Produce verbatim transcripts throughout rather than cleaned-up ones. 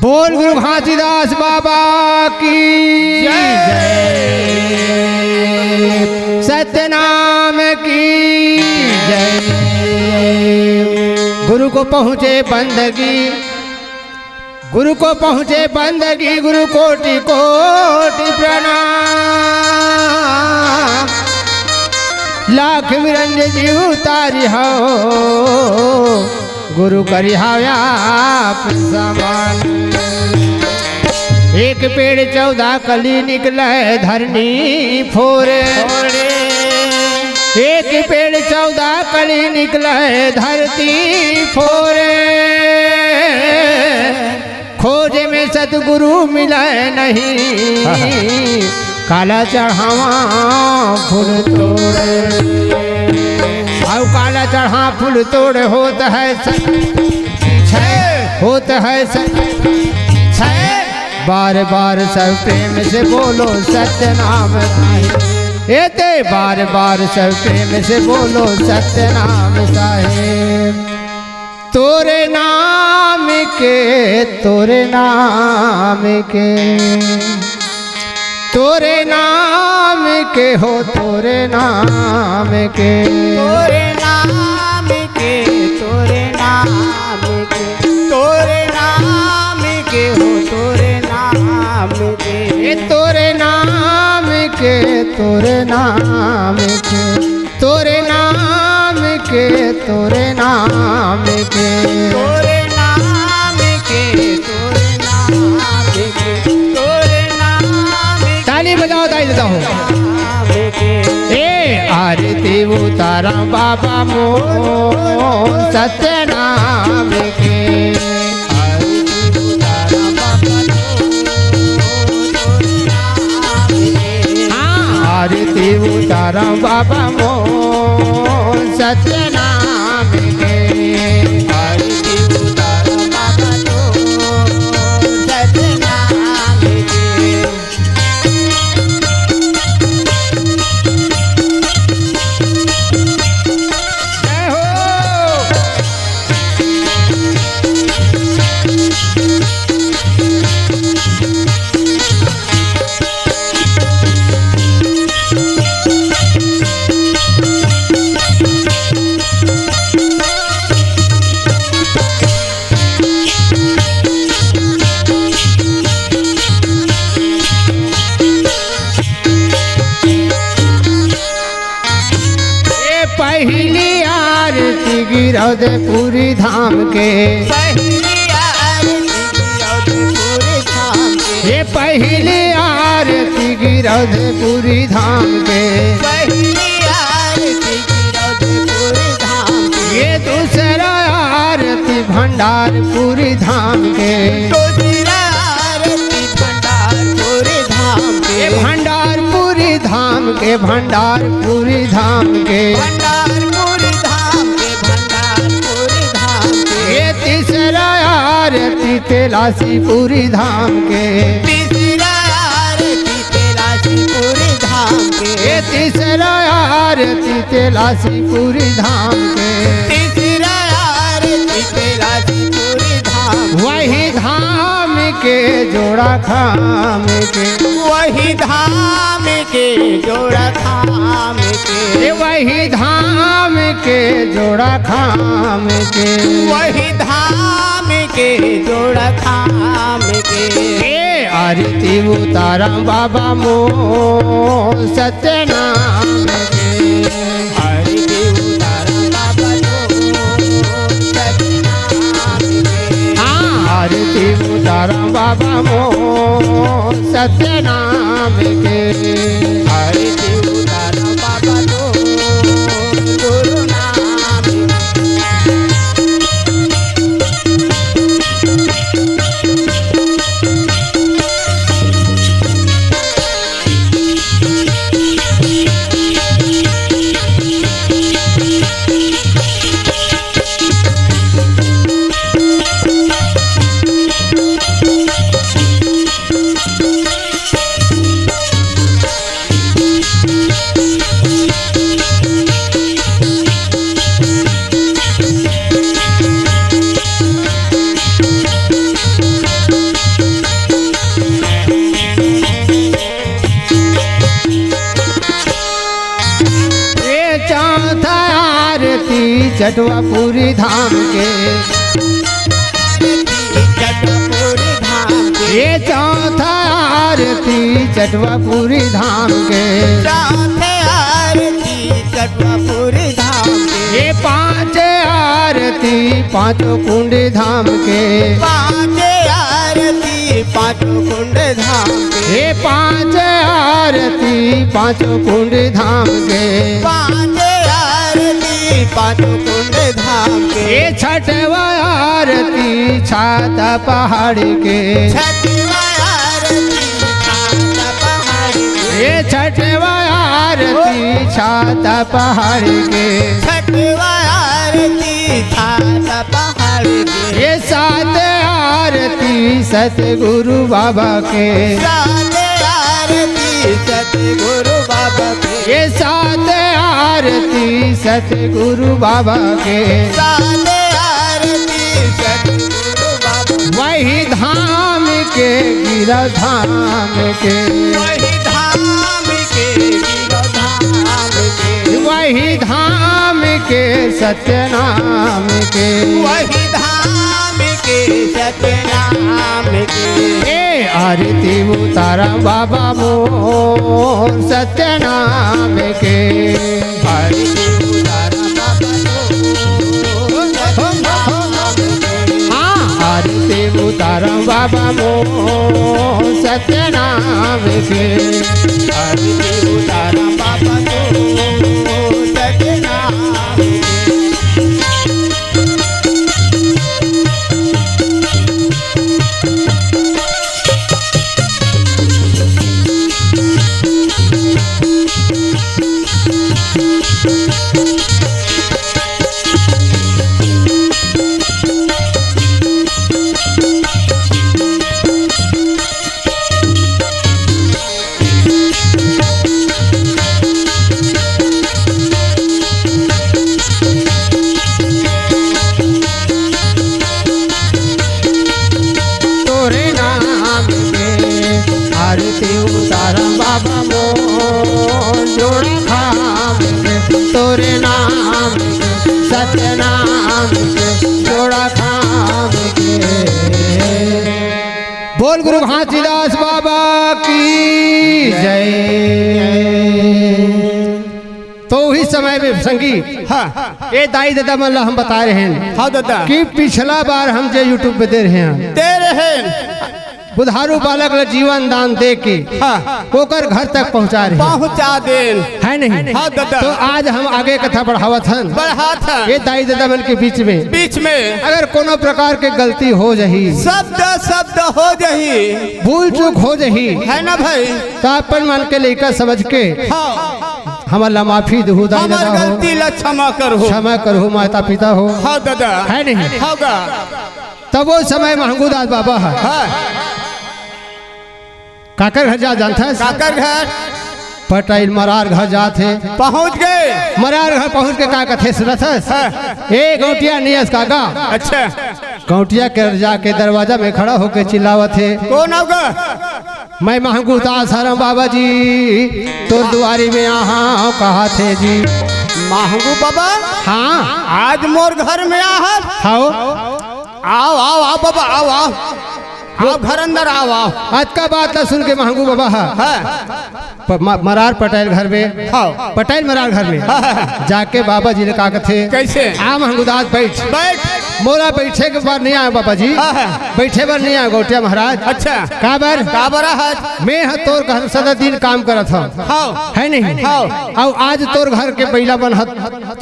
बोल गुरु घासीदास बाबा की जय। सत्यनाम की जय। गुरु को पहुँचे बंदगी, गुरु को पहुँचे बंदगी, गुरु कोटि कोटि प्रणाम। लाख बिरंज जीव तारिहव, गुरु करिहव आप समान। एक पेड़ चौदह कली निकले धरनी फोरे। एक पेड़ चौदह कली निकले धरती फोरे। खोज में सतगुरु मिले नहीं, काला चढ़ावा फूल तोड़। अउ काला चढ़ा फूल तोड़ होत है सत-, होत है सत-, बार बार सब प्रेम से बोलो सत्यनाम साहिब। एते बार बार सब प्रेम से बोलो सत्यनाम साहिब। तोरे नाम के, तोरे नाम के, तोरे नाम के हो, तोरे नाम के। तोरे नाम के, तोरे नाम के, तोरे नाम के हो, तोरे नाम के। ए तोरे नाम के, तोरे नाम के, तोरे नाम के, तोरे नाम के। तोरे नाम के, तोरे नाम के, तोरे नाम के। ताली बजाओ, ताली बजाओ। नाम के। ए आरती उतारा बाबा मोर सत्यनाम के। आरती उतारा बाबा मोर सत्यनाम के। हाँ, आरती उतारा बाबा मोर सत्यनाम के। आरती उतारा बाबा मोर सत्यनाम के। जय हो। ए पहिली आरती गिरौदपुरी धाम के। पहिली आरती गिरौदपुरी धाम के। ए पहिली आरती गिरौदपुरी धाम के। पहिली आरती गिरौदपुरी धाम के। ये दूसरा आरती भंडारपुरी धाम के। दूसरा आरती भंडारपुरी धाम के। ये भंडारपुरी धाम के, भंडारपुरी धाम के। भंडारपुरी धाम के, भंडारपुरी धाम के। ये तीसरा आरती तेलासीपुरी धाम के। तीसरा आरती तेलासीपुरी धाम के। ये तीसरा आरती तेलासीपुरी धाम के। तीसरा आरती तेलासीपुरी धाम। वही धाम के जोड़ा खाम के। वही धाम के जोड़ा खाम के। ए वही धाम के जोड़ा खाम के। वही धाम के जोड़ा खाम के। ए आरती उतारा बाबा मोर सत्यनाम के। आरती उतारा बाबा मोर सत्यनाम के। हाँ, आरती उतारा बाबा मोर सत्यनाम के। आरती उतारा बाबा मोर गुरु नाम के। चटवापुरी धाम के। चटवापुरी धाम के। ये चौथा आरती चटवापुरी धाम के। चौथा आरती चटवापुरी धाम के। ये पांच आरती पांचों कुंड धाम के। पांच आरती पांचों कुंड धाम के। ये पांच आरती पांचों कुंड धाम के। पांच आरती पांचों कुंड धाम के। ये छठवा आरती छाता पहाड़ के। छठवा आरती छाता पहाड़ के। ये छठवा आरती छाता पहाड़ के। छठवा आरती छाता पहाड़ के। ये सात आरती सतगुरु बाबा के। सात आरती सतगुरु बाबा के। ये सात आरती सतगुरु बाबा के। सात आरती सतगुरु बाबा। वही धाम के गिरा धाम के। वही धाम के गिरा धाम के। वही धाम के सत्य नाम के। वही धाम के सत्य नाम के। ए आरती उतारा बाबा मोर सत्य नाम के। आरती उतारा बाबा मोर सत्य नाम के। हाँ, आरती उतारा बाबा मोर सत्य नाम के। आरती उतारा बाबा मोर सत्य नाम के। तोरे नाम के आरती उतारम बाबा मोर, जोड़ा थाम के तोरे नाम के, सत्य नाम के, जोड़ा थाम के। बोल गुरु घासीदास बाबा की जय। तो उही समय में संगी, हाँ। ए दाई ददा मन ला हम बता रहे हैं हाँ ददा। कि पिछला बार हम जे YouTube पे दे रहे हैं, दे रहे हैं। बुधारू बालक ला जीवन दान दे के हाँ। ओकर घर तक पहुँचा रहे हैं। पहुँचा देन। है नहीं? हाँ ददा। तो आज हम आगे कथा बढ़ावत हन। बढ़ात हन। ए दाई ददा मन के बीच में बीच में। अगर कोनो प्रकार के गलती हो जाही, शब्द शब्द हो जाही, भूल चूक हो जाही, है ना भाई? तो अपन मन के लइका समझ के हाँ। हमन ला माफी देहू, दाई हमर ददा हो। गलती ला क्षमा करहू। क्षमा करहू, माता पिता हो। हाँ ददा। है नहीं? हाँ गा। तब वो समय महंगू दास बाबा ह। हाँ। काकर घर जा जानथस? काकर घर? पटाइल मरार घर जात हे। पहुँच गए। मरार घर पहुँच के का कथे सुनथस? हाँ। ए गौटिया नियस काका। अच्छा। गौटिया के जाके दरवाजा में खड़ा होके चिल्लावत हे। कौन होगा? मैं महंगू दास हरम बाबा जी, तोर दुआरी में आहा कहा थे जी। महंगू बाबा? हाँ। आज मोर घर में आहत? हाओ। आओ, आओ, आओ बाबा, आओ, आओ। आओ घर अंदर आओ, आओ। अतका बात ला सुन के महंगू बाबा ह। हाँ। प-, म-, मरार पटेल घर में। हाँ। पटेल मरार घर में। हाँ, हाँ, हाँ। जाके बाबा जी ले का कथे? कैसे? आ महंगू दास बैठ। बैठ। मोला बैठे के बर नहीं आय बाबा जी। हाँ, हाँ। बैठे बर नहीं आय गौटिया महाराज। अच्छा। काबर? काबर आहत? मैं ह तोर घर सदा दिन काम करत हव। हाँ। है नहीं? हाँ। अउ आज तोर घर के बइला मन ह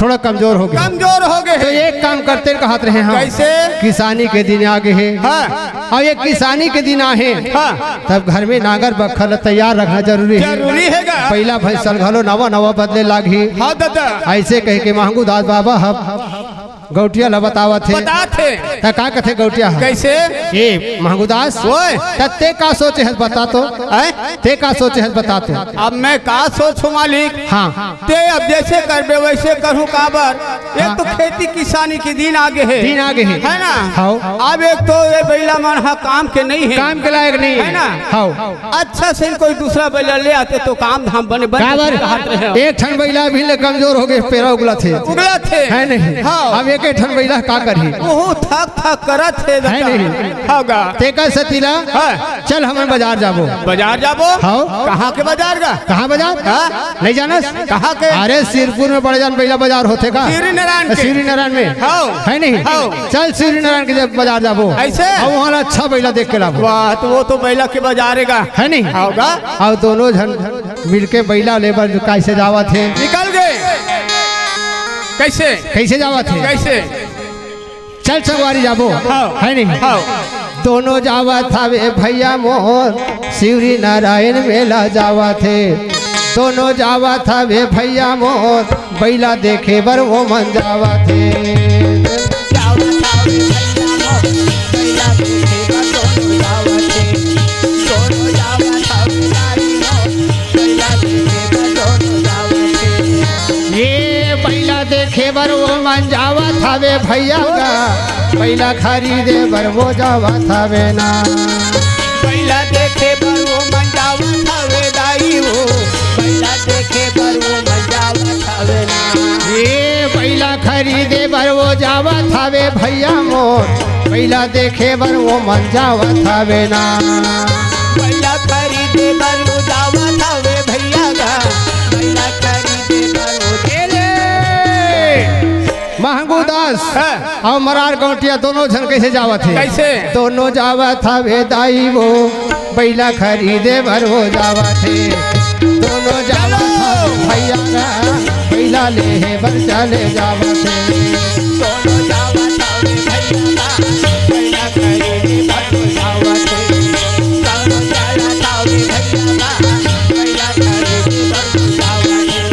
थोड़ा कमजोर हो गे। कमजोर हो गे। तो एक काम करते कहत रहे हम। कैसे? किसानी के दिन आ गे हे। हाँ। अउ ये किसानी के दिन आहे। हाँ। तब घर में नांगर बखर ल तैयार रखना जरूरी हे। जरूरी हे गा। बइला भैंस ल घलो नवा नवा बदले लागही। हाँ ददा। ऐसे कह के महंगू दास बाबा ह गौटिया ला बतावत हे। बतात हे। त का कथे गौटिया ह? कइसे? ए, महंगूदास, ओए। त तें का सोचे हस बता तो? हैं? तें का सोचे हस बता तो? अब मैं का सोचहूँ मालिक? हाँ। तें अब जइसे करबे वइसे करहूँ, काबर? एक हाँ। तो खेती किसानी के दिन आगे हे। दिन आगे हे। हे ना? हव। अब एक तो ये बइला मन ह काम के नइ हे। काम के लायक नइ हे। हे ना? हव। अच्छा से कोई दूसरा बइला ले आते त काम धाम बने बने काबर? रहत रहे। एक ठन बइला अभी ले कमजोर होगे, पेरा उगलत हे। उगलत हे। हे नहीं? हाँ। अब एक ठन बइला का करही? ओहू थक थक करत हे हे बेटा। नहीं? हव गा। तेकर सेती ला, हाँ। चल हमन बजार जाबो। बजार जाबो? हव। कहाँ के बजार गा? कहाँ बजार? हाँ? नइ जानस? कहाँ के? अरे सिरपुर में बड़े जान बइला बजार होथे का? शिवरीनारायण के। शिवरीनारायण में। हव। हे नहीं? हव। चल शिवरीनारायण के जब बजार जाबो। अइसे? अउ उहाँ ला अच्छा बइला देख के लाबो। वाह, त ओ तो बइला के बजार हे गा। हे नहीं? हव गा। अउ दोनों झन मिलके बइला ले बर कइसे जावत हे? निकल गे। कइसे? कइसे जावत हे? कइसे? चल संगवारी जाबो। हव। हे नहीं? हव। दोनों जावत हवे भइया मोर, शिवरीनारायण मेला जावत हे। दोनों जावत हवे भइया मोर, बइला देखे बर ओमन जावत हे। जावत हवे भइया मोर, बइला देखे बर दोनों जावत हे। दोनों जावत हवे दाई मोर, बइला देखे बर दोनों जावत हे। ए बइला देखे बर ओमन जावत हवे भइया गा, बइला खरीदे बर ओ जावत हवे ना। बइला देखे बर ओमन जावत हवे दाई हो, बइला देखे बर ओमन जावत हवे ना। ए बइला खरीदे बर ओ जावत हवे भइया मोर, बइला देखे बर ओमन जावत हवे ना। बइला खरीदे बर ओ जावत हवे भइया गा, बइला खरीदे बर ओ ए रे! महंगू दास हाँ। अउ मरार गौटिया दोनों झन कइसे जावत हे? कइसे? दोनों जावत हवे दाई वो, बइला खरीदे बर ओ जावत हे। दोनों जावत चलो। हवे भइया गा, बइला लेहे बर चले जावत हे। दोनों जावत हवे भइया गा, बइला खरीदे बर ओ जावत हे। दोनों जावत हवे भइया गा, बइला खरीदे बर ओ जावत हे।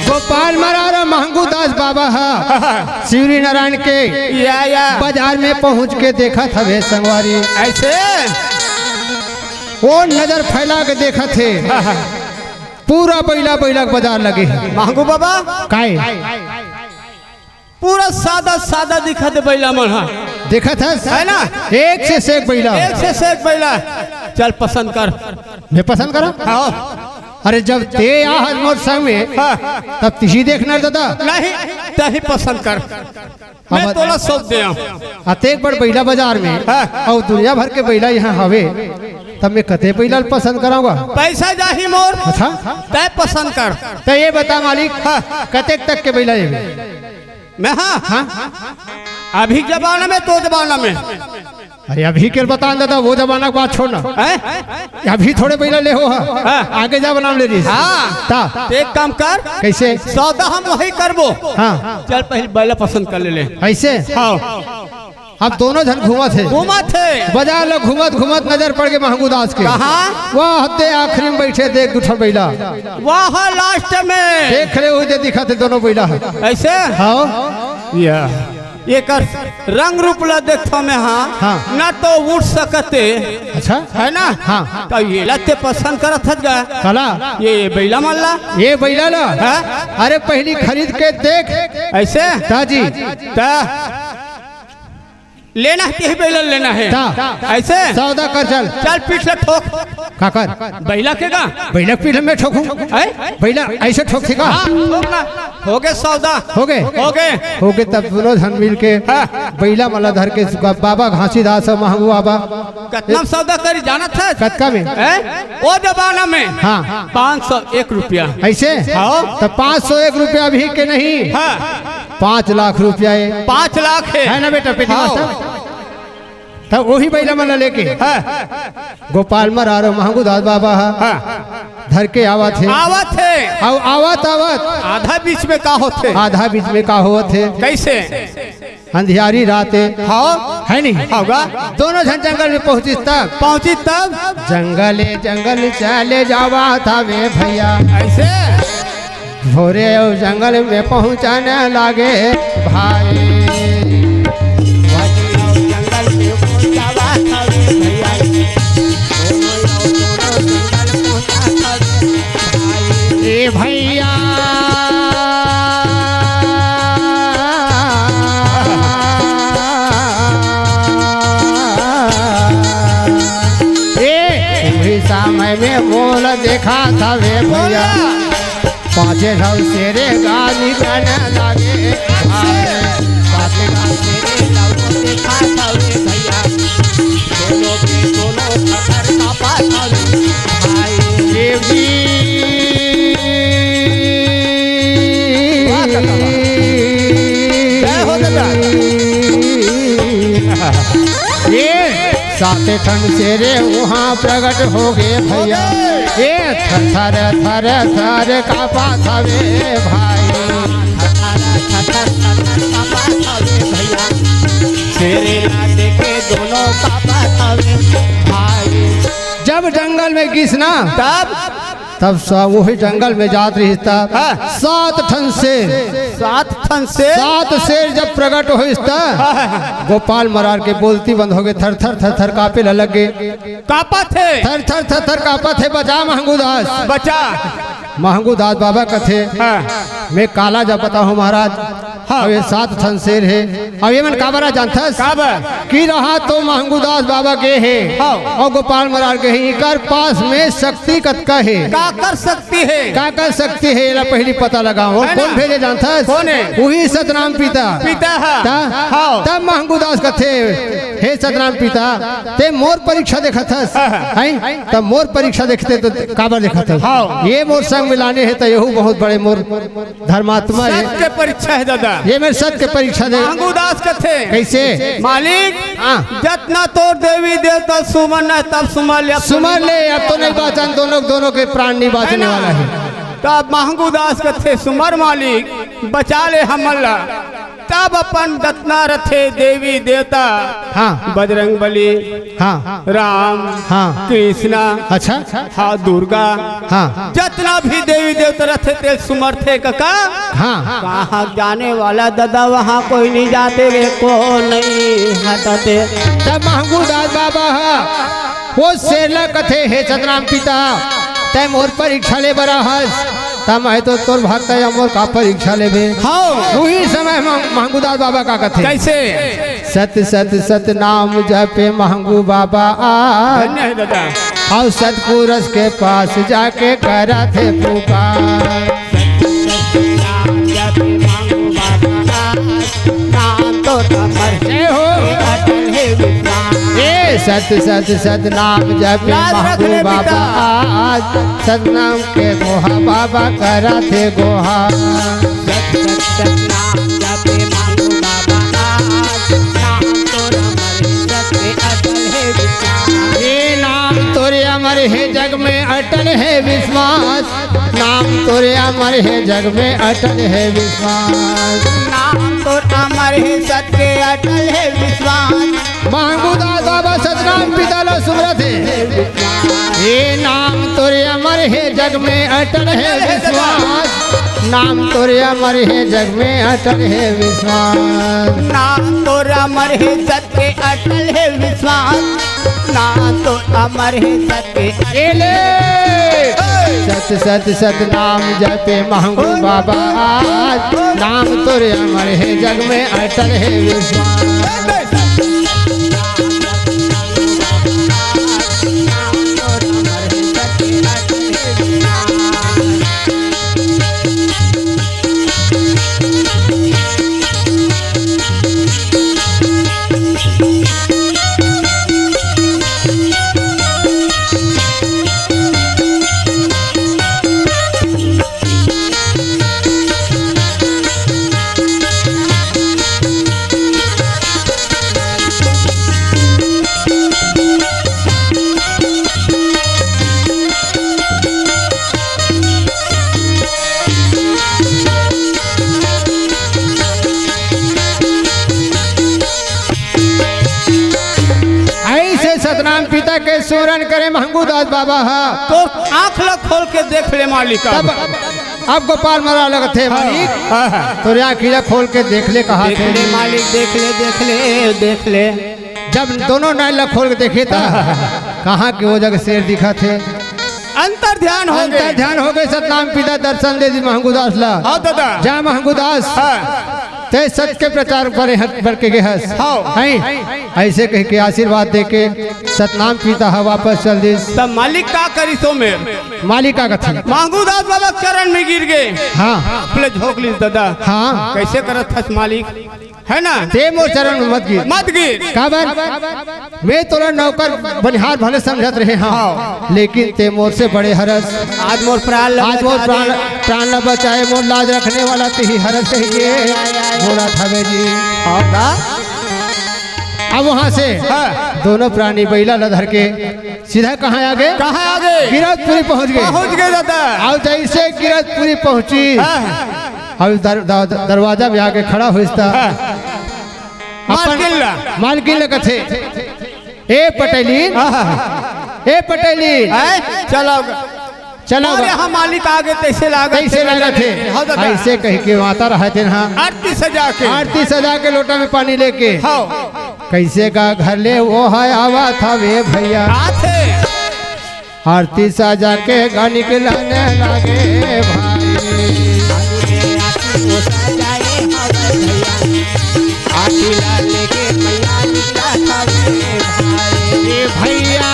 गोपाल मरारा महंगू दास बाबा ह शिवरीनारायण के या, या। बजार में पहुंच के देखत हवे संगवारी। अइसे? ओ नजर फैला के देखत हे। पूरा बइला, बइला के बजार लगे हे। महंगू बाबा? काय? पूरा सादा, सादा दिखत हे बइला मन ह। देखत हस? हे ना? एक से, से एक बइला। एक से, से एक बइला। चल पसंद कर। मैं पसंद करँव? हाँ। अरे जब तें आ हस मोर संग में, हाँ। तब तिही देखना दादा। नहीं, तेही पसंद कर। मैं अब तोला सौंप देंव। अतेक बड़ बइला बजार में, हाँ। अउ दुनिया भर के बइला इहाँ हवे, तब मैं कते बइला ल पसंद करँव गा? पइसा जाही मोर। अच्छा। तें पसंद कर। त ये बता मालिक, हाँ। कतेक तक के बइला लेबे? मैं हाँ। हाँ। अभी जमाना में, तो जमाना में। अरे अभी के बता न दादा, वो जमाना के बात छोड़ ना। हैं? अभी थोड़े बइला ले हो हा। हाँ। आगे जा बनाम ले रहिस। हाँ। त एक काम कर। कइसे? सौदा हम वही करबो। हाँ। चल पहिली बइला पसंद कर ले ले। अइसे? हाँ। अब दोनों झन घूमत हे। घूमत हे। बजार ल घूमत घूमत नजर पड़ गे महंगू दास के। कहाँ? वाह, ते आखिरी में बइठे देख दू ठन बइला। वाह, last में। देख ले, उही दे दिखत हे दोनों बइला ह। अइसे? हाँ। या। एकर रंग रूप ला देखथव मैं, हाँ। हाँ। ना तो उठ सकत हे। अच्छा। हे ना? हाँ। त एला ते पसंद करत हस गा। काला? ये, ये बइला मन ला। ये बइला ला? हाँ। अरे पहिली खरीद के देख। अइसे? ताजी। त लेना हे, तेही बइला ल लेना हे। ता। अइसे? सौदा कर चल। चल पीठ ल ठोक। काकर? बइला के का? बइला के पीठ ल मैं ठोकहूं? हैं? बइला अइसे ठोकथे का? हाँ, ठोक ना। होगे सौदा। होगे? होगे। होगे, तब दूनों झन मिल के हाँ। बइला मन ला धर के सुका-, बाबा घासीदास अउ महंगू बाबा। कतना म सौदा करिस जानत हस? कतका में? हैं? ओ जमाना में हाँ। पाँच सौ एक रुपया। अइसे? हाँ। त पाँच सौ एक रुपया अभी के नहीं। हाँ। पाँच लाख रुपया हे। पाँच लाख हे। हे ना बेटा, पेटी हाँ। मास्टर? त ओही बइला मन ला लेके हाँ। गोपाल मरार अउ महंगू दास बाबा ह हाँ। धर के आवत हे। आवत हे। अउ आवत आवत आधा बीच में का होथे? आधा बीच में का होवत हे? कइसे? अंधियारी रात हे। हाँ। हे नहीं? होगा। दूनों झन जंगल में पहुंचिस तब। पहुंचिस तब। जंगल ए जंगल चले जावत हवे भइया। अइसे? भोरे अउ जंगल में पहुंचने लागे भाई। जंगल में पहुंचावत हवे भइया। ए भइया। ए, उही समय में मोला देखात हवे भइया। पाँचे घाव शेरे गानी बने लागे। पाँचे घाव शेरे लउको देखात हवे भइया। दूनों के दूनों पत्थर कांपत हवे भाई। देव जी। वाह काका वाह। जय हो दादा। ए, सात ठन शेरे उहाँ प्रगट होगे भइया। होगे। ए, थर, थर, थर, थर कांपत हवे भाई। थर, थर, थर, थर कांपत हवे भइया। शेरे ला देखे दूनों कांपत हवे भाई। जब जंगल में गिस ना, तब? तब स-, ओही जंगल में जात रहिस त हाँ। सात ठन शेर। सात ठन शेर? सात शेर जब प्रगट होइस त हाँ। गोपाल मरार के बोलती बंद होगे, थर थर थर थर कांपे ल लग गे। कांपत हे। थर थर थर थर कांपत हे, बचा महंगू दास। बचा। महंगू दास बाबा कथे, हाँ। मैं काला जब बताहूँ महाराज, हाँ। अउ ये सात ठन शेर हे। अउ ये मन काबर हे जानथस? काबर? कि रहा तो महंगू दास बाबा गे हे, हाँ। अउ गोपाल मरार गे हे, इकर पास में शक्ति कतका हे? काकर शक्ति हे? काकर शक्ति हे, एला पहिली पता लगाओ। हे ना? कोन भेजे जानथस? कोन हे? उही सतनाम पिता। पिता हे। त? हाँ। तब महंगू दास कथे, हे सतनाम पिता, तें मोर परीक्षा देखत हस? हाँ, हाँ। हैं? त मोर परीक्षा देखते त काबर देखत हस? हाँ। ये मोर संग मिलाने हे त यहू बहुत बड़े मोर धर्मात्मा हे। सत के परीक्षा हे दादा। ये मेर सत के परीक्षा दे। महंगू दास कथे। कइसे? मालिक, हाँ। जतना तोर देवी देवता सुमर न, तब सुमर ले, अब तो सुमर नहीं ले, अब तो नहीं बाँचन, दूनों, दूनों के प्राण नहीं बाँचने वाला हे। तब महंगू दास कथे, सुमर मालिक, बचा ले हमन ला। तब अपन जतना रथे देवी देवता, हाँ। बजरंग बली, हाँ। राम, हाँ। कृष्णा, अच्छा। हाँ, दुर्गा, हाँ। जतना भी देवी देवता रथे, तेला सुमरथे कका। हाँ। कहाँ जाने वाला दादा, वहाँ कोई नहीं जाते रे, को नहीं हटते। तब महंगू दास बाबा ह, ओ शेर ला कथे, हे सतनाम पिता, तें मोर परीक्षा ले बर आहस, त मैं तो तोर भक्त हँव, मोर का परीक्षा लेबे? हाँ। उही समय म महंगू दास बाबा का कथे? कइसे? सत सत सत नाम जपे महंगू बाबा आज। धन्य हे दादा। अउ सतपुरुष के पास जाके करत हे पुकार। सत सत नाम जपे महंगू बाबा आज। नाम तो अमर हे, जय हो। अटल हे विश्वास। ए सत सत सत नाम जपे महंगू बाबा आज। सतनाम के गोहा बाबा करत हे गोहा। सत सत सत नाम जपे महंगू बाबा आज। नाम तोर अमर हे जग में अटल हे विश्वास। ए नाम तोर अमर हे जग में अटल हे विश्वास। नाम तोर अमर हे जग में अटल हे विश्वास। नाम तोर अमर हे सत के अटल हे विश्वास। महंगू दास बाबा सतनाम पिता ला सुमरत हे। हे नाम तोर अमर हे जग में अटल हे विश्वास। नाम तोर अमर हे जग में अटल हे विश्वास। नाम तोर अमर हे सत के अटल हे विश्वास। नाम तोर अमर हे सत के अटल। सत सत सत नाम जपे महंगू बाबा आज। नाम तोर अमर हे जग में अटल हे विश्वास। सतनाम पिता के सुमरन करे महंगू दास बाबा हा। तो आँख ला खोल के देख ले मालिक। तब अब गोपाल मरा लगथे, हाँ, मालिक। हाँ, हाँ। तोर आँखी ला खोल के देख ले, कहा देख थे। ले मालिक, देख ले, देख ले, देख ले। जब दोनों नैन ला खोल के देखे त कहाँ के वो जगह शेर दिखत हे। अंतर ध्यान हो गए। अंतर ध्यान हो गए, सतनाम पिता दर्शन दे दिस महंगू दास ला। हाँ दादा। जा महंगू दास। हाँ। तैं सच के प्रचार करे हस, बर के गे हस। हाँ। हैं? ऐसे कह के आशीर्वाद दे के सतनाम पिता ह वापस चल दिस। तब मालिक का करिस ओ मेर? मालिक का कथे? महंगू दास बाबा के चरण में गिर गे। हाँ। अपने झोंक लिस दादा। हाँ। कैसे करत हस मालिक? है ना? तैं मोर चरण में मत गिर। मत गिर। काबर? मैं तोला नौकर बनिहार भले समझत रहे हँव, हाँ। लेकिन तैं मोर से बड़े हरस। आज मोर प्राण ला आज मोर बचा प्राण, दे। प्राण ला बचाए, मोर लाज रखने वाला तिही हरस कहिके बोलत हवे जी। हाँ का? अब वहाँ से हाँ। दोनों प्राणी बइला ला धर के सीधा कहाँ आ गे? कहाँ आ गे? गिरौदपुरी पहुँच गे। पहुँच गे दादा। अउ जैसे गिरौदपुरी पहुँचिस, हाँ। अउ दर-, द-, दरवाजा में आके खड़ा होइस त हाँ। अपन मालकिन ला। मालकिन ला कथे, "ए पटेलिन, आहा। ए पटेलिन, हैं? चलो। चलो अरे बा।" हाँ, मालिक आगे तैसे लागत तैसे हे, लागत हे। हाँ, दादा। ऐसे कह के माता रहत हे ना। आरती सजा के। आरती सजा के लोटा में पानी लेके। हाँ। कैसे का घर ले वो है आवत हवे भैया। आथे। आरती सजा के गा निकलने लागे भाई। आरती सजाए हवे भैया। आरती ला लेके मैया निकला था रे भाई। ए भैया।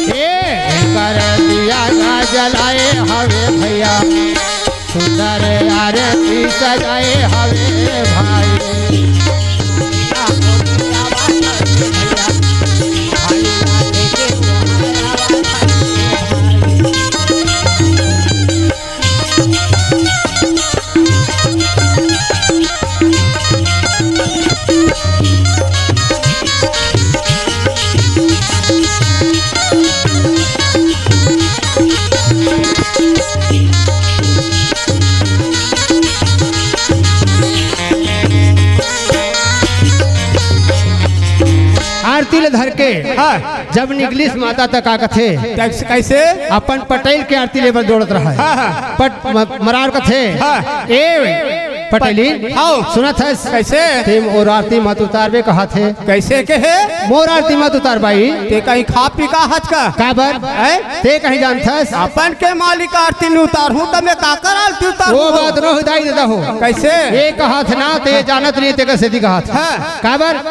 ए कर दिया ना जलाए हवे भैया। सुंदर आरती सजाए हवे भाई। आरती ले धर के हाँ। जब निकलिस माता त का कथे? कैसे, कैसे? अपन पटेल के आरती ले बर दौड़त रहा है। हाँ, हाँ। पट-, म-, मरार कथे। हाँ। ए पटेलिन, हाँ। सुनत हस? कैसे? तें मोर आरती मत उतारबे कहत हे। कैसे कहे? मोर आरती मत उतार बाई। तें कहीं खा पी का हच का? काबर? हैं? तें कहीं जानथस? अपन के मालिक आरती नहीं उतारहूँ त मैं काकर आरती उतारहूँ? वो बात नोहे दाई दादा हो। कैसे? ए कहत ना, तें जानत नहीं, तें कैसे दी कहत? हाँ। काबर?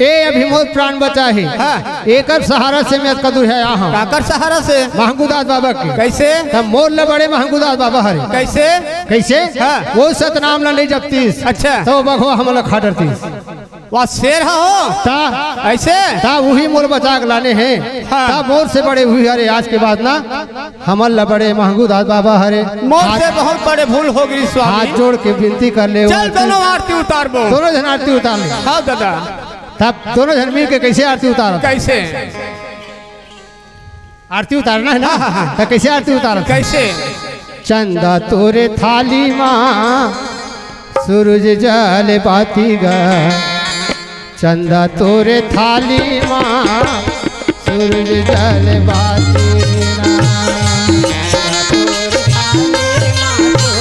ए अभी मोर प्राण बचा हे। हाँ। एकर सहारा से मैं अतका दूर हे आया हूँ। काकर सहारा से? महंगू दास बाबा के। कैसे? तब मोर ले बड़े महंगू दास बाबा हरे। कैसे? कैसे? हाँ। वो सतनाम ला ले जपतीस। अच्छा। तो बघवा हमला खा डरतीस। वाह, शेर हा हो। ता। ऐसे? ता वही मोर बचा के लाने हे। हाँ। ता मोर से बड़े वही हरे आज के बाद ना। हमन ल बड़े महंगू दास बाबा हरे। मोर से बहुत बड़े भूल हो गई स्वामी। हाथ जोड़ के विनती कर ले। चल, दोनों आरती उतारबो। दोनों झन आरती उतार ले। हाँ दादा। तब दोनों झन मिल के कैसे आरती उतारत? कैसे? आरती उतारना है ना? हाँ, हाँ, हाँ। तो कैसे आरती उतारत? कैसे? चंदा तोरे थाली मा, सूरज जल बाती गा। चंदा तोरे थाली मा, सूरज जल बाती ना। चंदा तोरे थाली मा, सूरज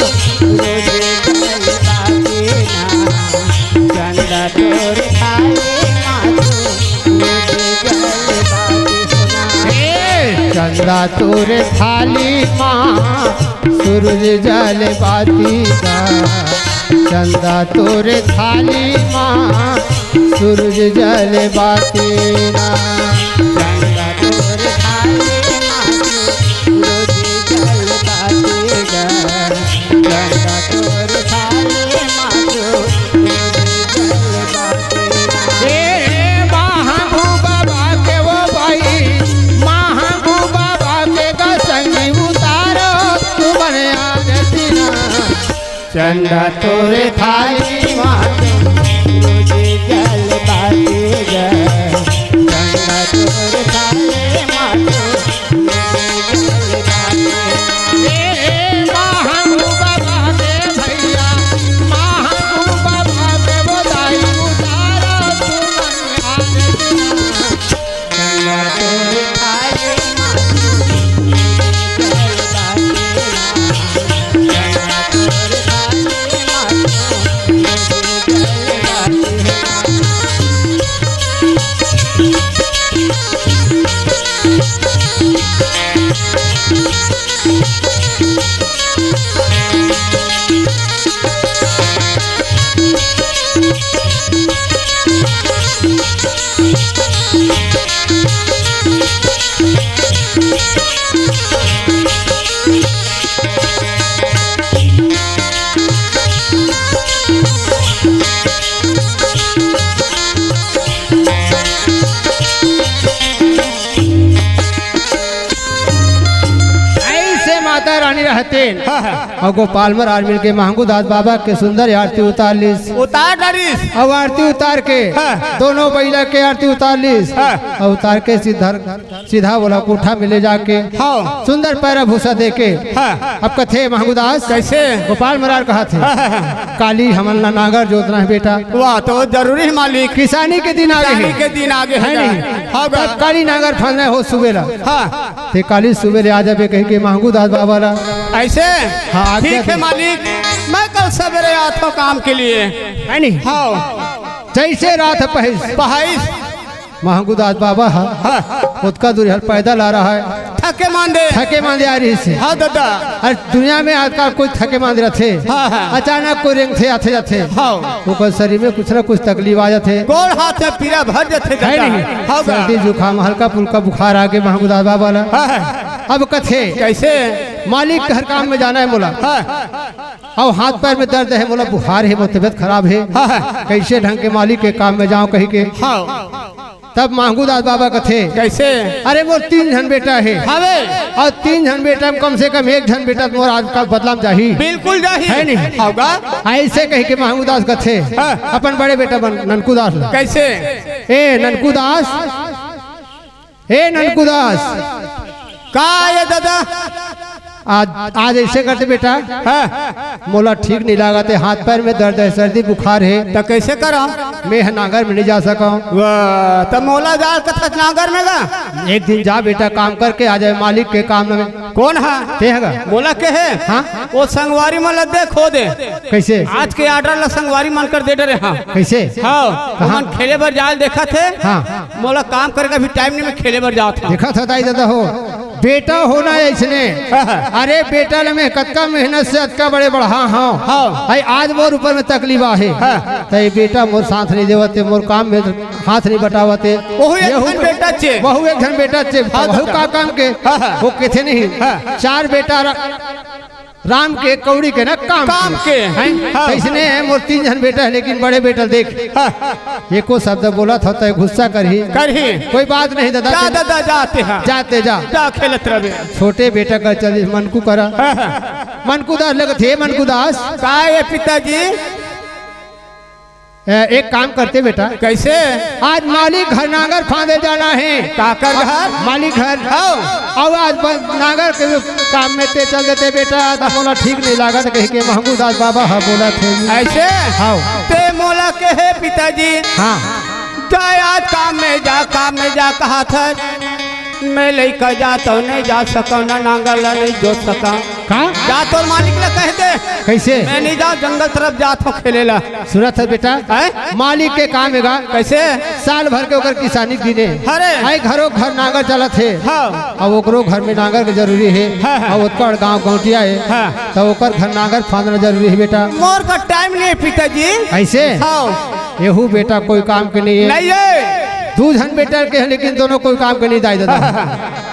जल बाती ना। चंदा तोरे थाली मा, सूरज जल बाती ना। ए, चंदा तोरे थाली मा, सूरज जल बाती गा। चंदा तोरे थाली मा, सूरज जल बाती ना। चंदा तोरे थाली मा, सूरज जल बाती गा। चंदा तोरे थाली मा, सूरज जल बाती ना। ए, महाबू बाबा के वो भाई, महाबू बाबा के का संगी उतारो, तुमने आरती ना। चंदा तोरे थाली मा, सूरज जल बाती गा। चंदा तोरे थाली मा, सूरज जल बाती गा। ए, ए, महाबू बाबा हतेन। हाँ, हाँ। अउ गोपाल मरार मिलके महंगू दास बाबा के सुंदर आरती उतार लिस। उतार डारिस। अउ आरती उतार के हाँ। दोनों बइला के आरती उतार लिस। हाँ। अउ उतार के सीधा, सीधा ओला कोठा में ले जाके हाँ। सुंदर पैरा भूसा दे के हाँ। अब कथे महंगू दास, कैसे? गोपाल मरार कहत हे, हाँ, हाँ, हाँ। काली हमन ला नांगर जोतना हे बेटा। वाह, तो जरूरी हे मालिक। किसानी के दिन आगे हे। किसानी के दिन आगे हे हे ना? नहीं? हाँ, तब काली नांगर फांदना हे हो सुबेरा। हाँ। ते काली सुबेरे आ जाबे कहिके महंगू दास बाबा ला। ऐसे? हाँ, आज्ञा ठीक हे दे। मालिक, मैं कल सवेरे आथों काम के लिए। हे नहीं? हाँ। जैसे रात पहस। पहस। महंगू दास बाबा ह। हाँ। ओतका दूर हल पैदल आ रहा है। थके मांदे। थके मांदे आ रहिस हे। हाँ दादा। अरे दुनिया में आजकल कोई थके मांदे रथे। हाँ, हाँ। अचानक कोई रेंगथे आथे जाथे। हाँ। ओकर शरीर में कुछ ना कुछ तकलीफ आ जाथे। गोड़ हाथ में पीरा भर जाथे हे दादा। नहीं? हाँ बा। सर्दी जुकाम हल्का फुल्का बुखार आगे महंगू दास बाबा ला। हाँ, हाँ। अब कथे, कैसे? मालिक के हर काम में जाना हे मोला। हाँ। अउ हाथ पैर में दर्द हे, मोला बुखार हे, मोर तबीयत खराब हे। हाँ, हाँ। कैसे ढंग के मालिक के काम में जांव कहिके। हाँ। तब महंगू दास बाबा कथे, कैसे? अरे मोर तीन झन बेटा हे। हवे। अउ तीन झन बेटा में कम से कम एक झन बेटा त मोर आज का बदला में जाही। बिल्कुल जाही। हे नहीं? हाँ बा। ऐसे कहिके महंगू दास कथे, हाँ। अपन बड़े बेटा मन ननकू दास ला। कैसे? ए ननकू दास, ए ननकू दास। का ये दादा? आज, आज ऐसे करते बेटा। हाँ। मोला ठीक नहीं लागत हे, हाथ पैर में दर्द हे, सर्दी बुखार हे। त कैसे करंव? मैं ह नांगर में नहीं जा सकंव। वाह, त मोला जा कथस नांगर में गा? एक दिन जा बेटा, काम करके आ जाए मालिक के काम में। कोन हा? ते ह गा। मोला कहे? हाँ। वो संगवारी मन ला दे खो दे। कैसे? आज के order ला संगवारी मन कर दे डरे हाँ। कैसे? हाँ, कहाँ? ओमन खेले बर जाल देखत हे। हाँ। मोला काम करे का भी time नहीं, मैं खेले बर जात हंव। देखत हव दाई ददा हो, बेटा होना अइसने। अरे बेटा ल मैं कतका मेहनत से अतका बड़े बढ़ा हंव। हाँ। अई आज मोर ऊपर में तकलीफ आहे। हाँ। त ये बेटा मोर साथ नहीं देवत हे, मोर काम में हाथ नहीं बटावत हे। वहू एक झन बेटा चे। वहू एक झन बेटा चे। हाँ, वहू दादा। का काम के? हाँ, हाँ। वो कथे नहीं। हाँ। चार बेटा र-, राम के कौड़ी के ना काम काम के। के। हैं? हाँ। अइसने हे, मोर तीन झन बेटा हे, लेकिन बड़े बेटा देख। हाँ। एको शब्द बोलत हव त गुस्सा करही। करही। कोई बात नहीं दादा, जा ते दादा, जा ते हा। जा ते जा। जा खेलत रहबे। छोटे बेटा का चलिस मनकू करा। हाँ, हाँ। मनकू दास लगत हे, मनकू दास। का ये पिताजी? ए, एक काम करते बेटा। कैसे? आज मालिक घर नांगर फांदे जाना हे। काकर घर? मालिक घर। हाँ। अउ आज बस नांगर के काम में ते चल देते बेटा, त मोला ठीक नहीं लागत कहिके महंगू दास बाबा ह बोलत हे। ऐसे? हाँ। ते मोला कहे पिताजी। हाँ। जा आज काम में जा, काम में जा कहत हस। मैं लइका जात हंव, नहीं जा सकंव, ना नांगर ला नहीं जोत सकंव। का? जा तोर मालिक ला कह दे। कैसे? मैं नहीं जांव, जंगल तरफ जात हंव खेले ला। सुनत हस बेटा? हैं? मालिक के काम हे गा। कैसे? साल भर के ओकर किसानी के दिन हे। अरे। अई घरो घर नांगर चलत हे। हाँ। अब ओकरो घर में नांगर के जरूरी हे। हाँ, हाँ। अब ओतका गांव गौंटिया हे। हाँ। त ओकर घर नांगर फांदना जरूरी हे बेटा। मोर का time नहीं हे पिताजी। ऐसे? हाँ। एहू बेटा कोई काम के नहीं हे। नहीं हे। दू झन बेटा के हे, लेकिन दोनों कोई काम के नहीं दाई ददा।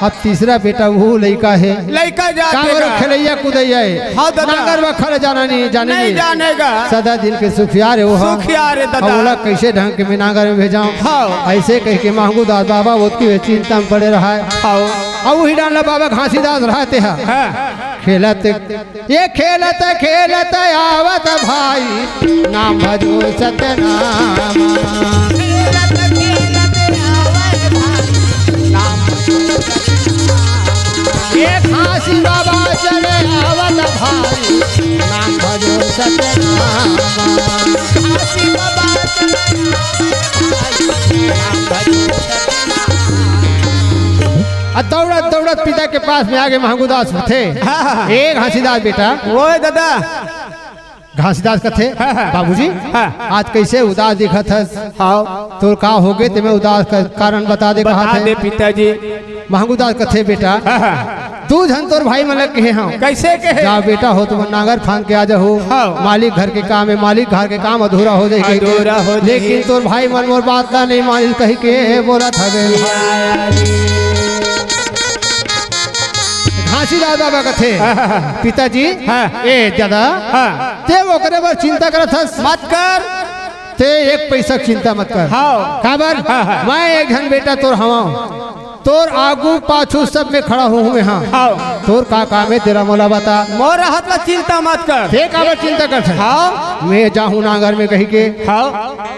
अब तीसरा बेटा वहू लइका हे। लइका जात हे का? खेलइया कुदइया हे। हाँ, दादा। नांगर बखर जाना नहीं, जाने नहीं नहीं। जाने गा। सदा दिन के सुखियार हे वो, हाँ। सुखियार हे, दादा। अब ओला कैसे ढंग के मैं नांगर में भेजांव? हाँ। ऐसे कहिके महंगू दास बाबा ओतकी चिंता में पड़े रहा हे। हाँ। अब वही डालना बाबा घासीदास रहते हैं। हाँ। खेलत ये खेलत खेलत आवत भाई, नाम भजो सतनाम। खेलत खेलत आवत भाई, नाम भजो सतनाम। ये घासी बाबा चले आवत भाई, नाम भजो सतनाम। घासी बाबा चले आवत भाई, नाम भजो सतनाम। आ दौड़त दौड़त पिता के पास में आगे महंगूदास थे। हाँ, हाँ, हाँ। ए घासीदास बेटा। ओए दादा। घासीदास कथे, हाँ, हाँ। बाबूजी, हाँ। आज कैसे उदास दिखत हस? हाँ। तोर का होगे ते मैं उदास कर, कारण बता दे बता कहा थे। दे पिताजी। महंगूदास कथे बेटा, हाँ, हाँ। दू झन तोर भाई मन ल कहे हंव। कैसे कहे? जा बेटा हो तुम नांगर फांद के आ जाहू। हाँ। मालिक घर के काम हे, मालिक घर के काम अधूरा हो जाही कहिके। अधूरा हो जाही। लेकिन तोर भाई मन मोर बात ला नहीं मानिस कहिके बोलत हवे। घासीदास बाबा कथे, हाँ, हाँ, हाँ। पिताजी, हाँ। ए दादा, हाँ। ते ओकरे बर चिंता करत हस? मत कर। ते एक पैसा के चिंता मत कर। हाँ। काबर? हाँ, हाँ। मैं एक झन बेटा तोर हवंव। तोर आगू पाछू सब में खड़ा हूँ मैं, हाँ। हाँ। तोर का काम हे तेला मोला बता। मोर रहत ला चिंता मत कर। ते काबर चिंता करत हे? हाँ। मैं जाहूँ नांगर में कही के। हाँ।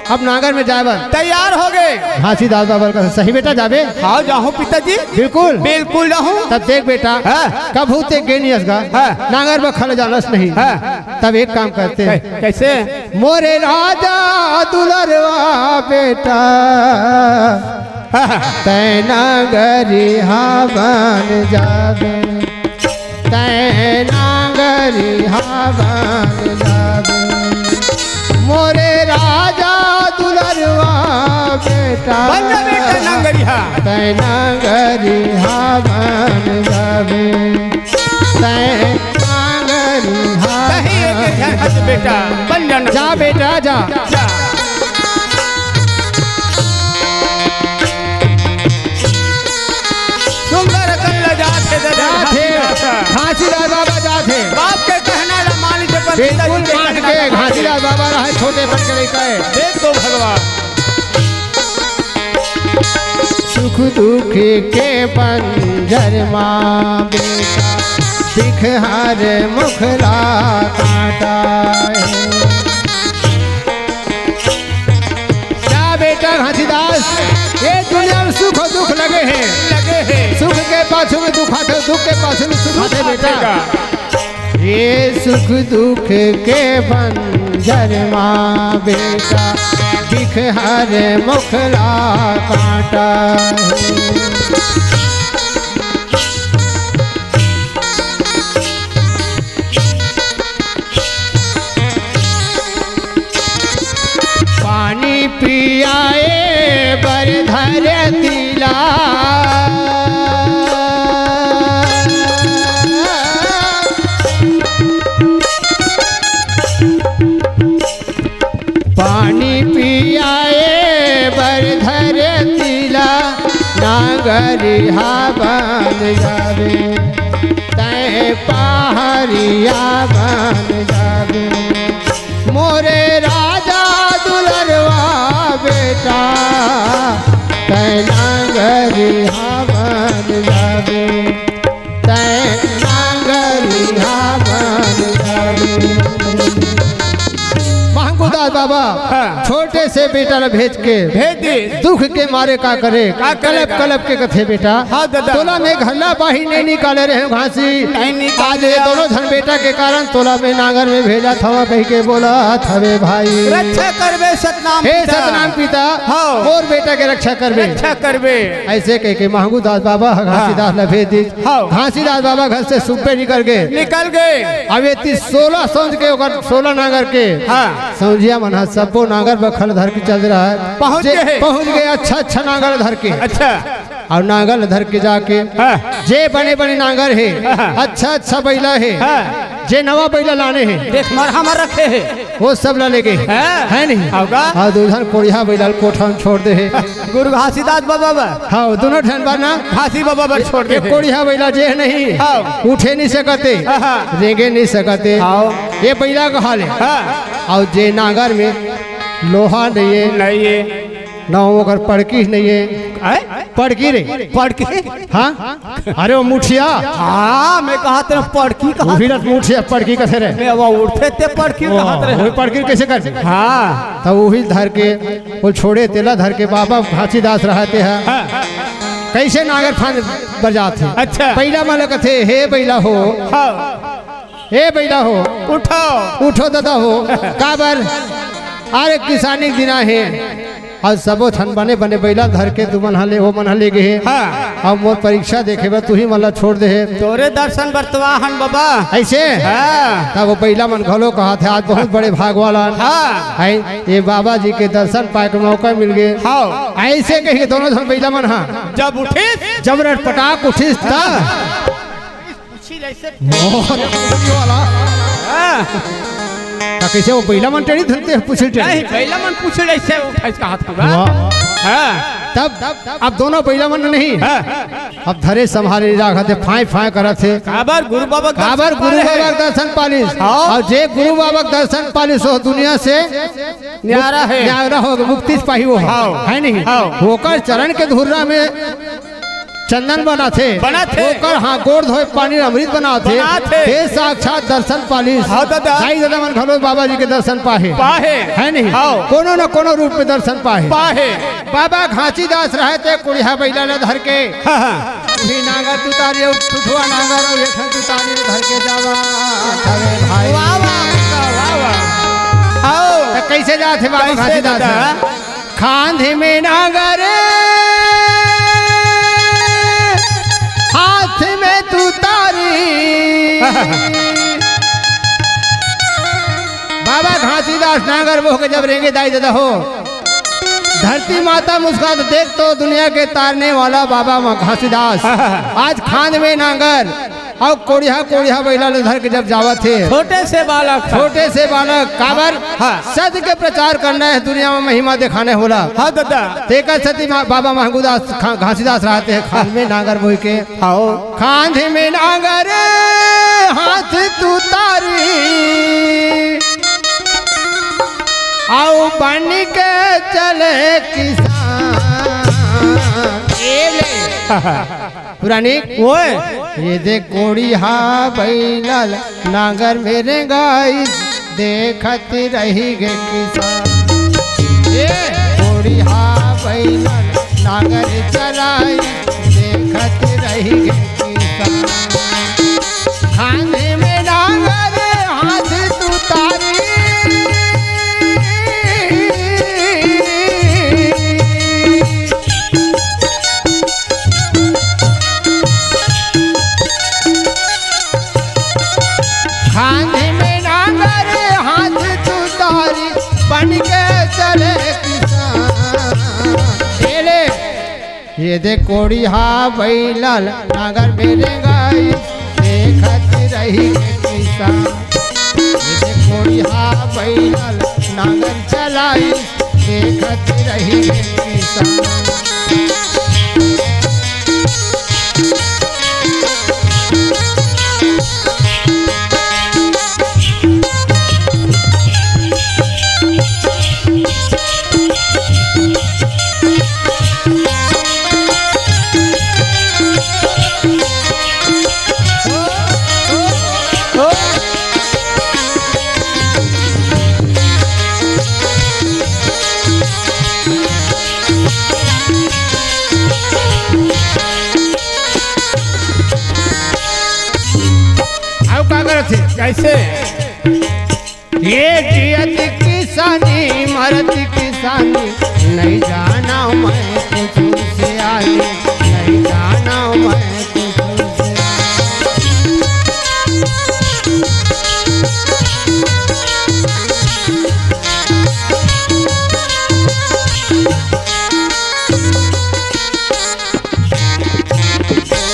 अब नांगर में जाए बर तैयार हो गे। घासीदास बाबा कथे, सही बेटा जाबे? हाँ, जाहूँ पिताजी। बिल्कुल। बिल्कुल जाहूँ। तब देख बेटा, हाँ। कभू ते गे नहीं हस गा। हाँ। नांगर बखर ल जानस नहीं। हाँ। तब एक काम करते हैं। कै-, कैसे? मोरे राजा दुलरवा बेटा, तैं नांगरिहा बन जाबे, तैं नांगरिहा बन जाबे। मोरे राजा दुलरवा बेटा, बन जा बेटा नांगरिहा। तैं नांगरिहा बन जाबे, तैं नांगरिहा। कहीं एक ध्यान हट बेटा, बन जाना। जा बेटा, जा। जा। सुंदर कन ल जात हे दादा, जात हे। घासीदास। घासीदास बाबा जात हे। बाप के कहना ला मान के, पर बिल्कुल पिताजी के मान कहना के। ला मान के। घासीदास बाबा रहे छोटे पन के लइका हे। देख तो भगवान। सुख दुख के बंजर मा बेटा, बिख हर मुखला काटा हे। जा बेटा घासीदास, ये दुनिया में सुख अउ दुख लगे हे। लगे हे। सुख के पाछू में दुख आथे, दुख के पाछू में सुख आथे बेटा। ये सुख दुख के बंजर मा बेटा, बिख हर मुखला काटा हे। पानी पियाए बर धरती ला। पानी पियाए बर धरती ला, नांगरिहा बन जाबे, तैं पहारिया बन जाबे। मोरे राजा दुलरवा बेटा, तैं नांगरिहा बन जाबे, तैं नांगरिहा बन जाबे। महंगू दास बाबा, हाँ। छोटे से बेटा ला भेज के भेज दे। दुख के मारे का करे? का करे कलप का? कलप के कथे बेटा। हाँ दादा। तोला मैं घर ला बाहिर नहीं निकाले रहेंव घासी। नहीं निकाले आज ये रहेंव। दोनों झन बेटा के कारण तोला मैं नांगर में भेजत हवंव कहि के बोलत हवे भाई। रक्षा करबे सतनाम हे पिता। सतनाम पिता। हाँ। मोर बेटा के रक्षा करबे। रक्षा करबे। ऐसे कहि के महंगू दास बाबा ह हाँ। घासीदास ला भेज दिस। हाँ। घासीदास बाबा घर से सुबे निकल गे। निकल गे। अब ये तीस सोलह सौंज के ओकर सोलह नांगर के हाँ। सौंजिया मन ह सब्बो नांगर बखर धर के चल रहा है। पहुंच जे गए। पहुंच गए अच्छा अच्छा नांगर धर के। अच्छा। अउ नांगर धर के जाके हाँ। जे बने बने नांगर हे, हाँ। अच्छा अच्छा बइला हे, हाँ। जे नवा बइला लाने हे, देख मरहा म रखे हे। वो सब ला लेगे। हाँ। है नहीं? अउ का? अउ दू झन कोढ़िया बइला ल कोठा में छोड़ दे हे। गुरु घासीदास बाबा बा। हाँ, वो दोनों झन बा ना। घासी बाबा बर छोड़ दे एक हे। कोढ़िया बइला जे नहीं, हाँ। उठे नहीं सकते, हाँ। रेंगे नहीं सकते। हाँ। ये बइला का हाल हे। हाँ। अउ जे नांगर में लोहा नहीं हे, नहीं हे। ना ओकर पड़की नहीं हे। आय? पड़की रे। पड़की? हाँ? अरे वो मुठिया। हाँ, मैं कहत रहेंव पड़की कहत। उही ला मुठिया पड़की कथे रे। मैं वो उठे ते पड़की ओ, कहत रहेंव। वही पड़की कैसे कर दे? हाँ। तब वही धर के, वो छोड़े तेला धर के बाबा घासीदास रहते हैं। हाँ। कैसे नांगर फांद बर जात हे? अच्छा। बइला मन ल कथे, हे बइला हो। हाँ। ए बइला हो, उठो। उठो दादा हो, काबर? अरे किसानी के दिन आहे, अउ सबो झन बने बने बइला धर के तुमन ह ले, ओ मन ह ले गे हे। हाँ। अब मोर परीक्षा देखे बर तुही मन ला छोड़ दे हे। तोरे दर्शन बर तो आहन बाबा। ऐसे? हाँ। तब वो बइला मन घलो कहत हे, आज बहुत बड़े भाग वाला हाँ। है, ये बाबा जी के दर्शन पाए के मौका मिल गे। हाँ। ऐसे कहि के दोनों झन बइला मन ह जब उठिस। जब रटपटाक उठिस त पूछी ले ऐसे। मोर पूछी वाला। हाँ। त कैसे वो बइला मन टेढ़ी धरते हैं, पूछी टेढ़ी? नहीं, बइला मन पूछी ले ऐसे उठाइस का हाथ में। वाह। हाँ। तब अब दोनों बइला मन नहीं। हाँ। अब धरे संभारे राखत हे, फाय फाय करत हे। काबर गुरु बाबा के काबर दर्शन गुरु पाए बाबा हे। के दर्शन पालिस। हाँ। अउ जे गुरु बाबा के दर्शन पालिस, वो दुनिया से न्यारा हे। न्यारा हो, मुक्ति पाही वो। हाँ। है नहीं? हाँ। ओकर चरण के धुर्रा में चंदन बनाथे, बनाथे। ओकर हाँ गोड़ धोए पानी अमृत बनाथे। बनाथे। हे साक्षात दर्शन पालिस। हाँ दादा। दाई ददा मन घलो बाबा जी के दर्शन पाहे। पाहे। है नहीं? हाँ। कोनो न कोनो रूप में दर्शन पाहे। पाहे। बाबा घासीदास रहे ते कोड़िहा बइला ल धर के। हाँ, हाँ। उही नांगर तुतारी अउ ठुठुआ नांगर अउ एक ठन तुतारी ल धर के जावा। अरे भाई। वाह, वाह, वाह, वाह। आओ। त कइसे जात हे बाबा कैसे घासीदास? दादा? खांधी में नांगर, हाथ में तुतारी। बाबा घासीदास नांगर बोह के जब रेंगे दाई ददा हो, धरती माता मुस्कात देख तो दुनिया के तारने वाला बाबा घासीदास आज खांध में नांगर अउ कोड़िहा, कोड़िहा बइला ल धर के जब जावत हे। छोटे से बालक। छोटे से बालक, काबर? हाँ। सत्य के प्रचार करना हे, दुनिया में महिमा दिखाने होला। हाँ दादा। तेकर सेती मा-, बाबा महंगूदास खा-, घासीदास रहते हैं खांध में नांगर बोह के। आओ। खांध में नांगर, हाथ तुतारी, अउ बन के चले किसान। ए ले। पुरानी ओए। ये देख कोड़िहा बइला ल नांगर में रेंगाइस, देखत रहि गे किसान। ये कोड़िहा बइला ल नांगर चलाइस, देखत रहि गे किसान। खांधी में नांगर, हाथ तुतारी। खांधी में नांगर, हाथ तुतारी, बन के चले किसान। ए ले, ये दे कोड़िहा बइला ल नांगर में रेंगाइस, देखत रहि गे किसान। ये दे कोड़िहा बइला ल नांगर चलाइस, देखत रहि गे किसान। अउ का करत हे? कैसे? ये जियत किसानी, मरत किसानी, नहीं जाना मैं कुछ सियानी, नहीं जाना मैं कुछ सियानी।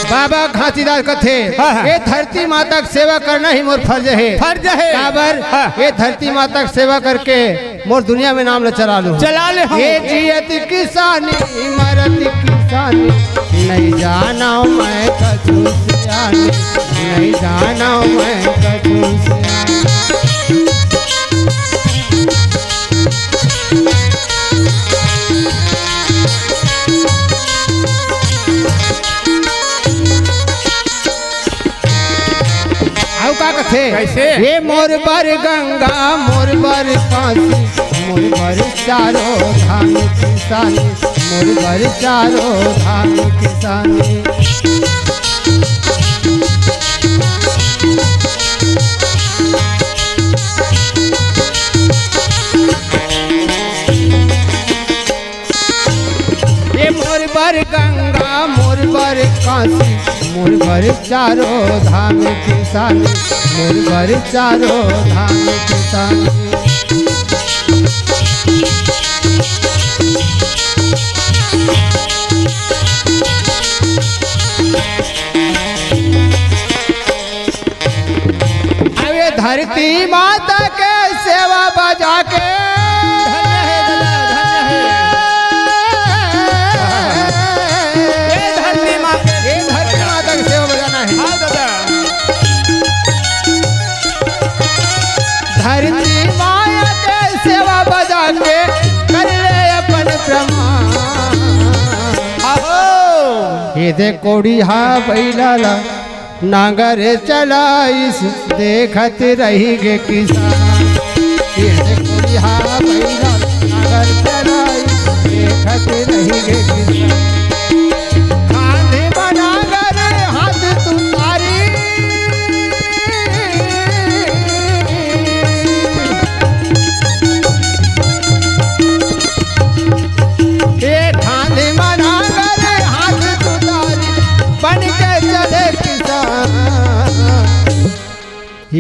बाबा घासीदास कथे, हाँ, हाँ। ये धरती माता के सेवा करना ही मोर फर्ज हे। फर्ज हे। काबर? हाँ। ये धरती माता के सेवा करके मोर दुनिया में नाम ले चला लूं। चला ले हम। ये जियत किसानी, मरत किसानी, नहीं जाना मैं कछु सियानी, नहीं जाना मैं कछु सियानी। अउ का कथे? कैसे? ये मोर बर गंगा, मोर बर काशी, मोर बर चारों धाम किसानी, मोर बर चारों धाम किसानी। ये मोर बर गंगा, मोर बर काशी, मोर बर चारों धाम किसानी, मोर बर चारों धाम किसानी। अबे धरती माता के सेवा बजा के। धन्य हे दादा, धन्य हे। ए धरती माता। ए धरती माता के सेवा बजाना हे। हाँ दादा। धरती माया के सेवा बजा के कर ले अपन प्रमाण। आहो। एदे कोड़िहा बइला ला नांगर चलाइस, देखत रहि गे किसान। एदे कोड़िहा बइला ला नांगर चलाइस, देखत रहि गे किसान। कांधे म नांगर हाथ तुतारी। ए कांधे म नांगर हाथ तुतारी, बन के चले किसान।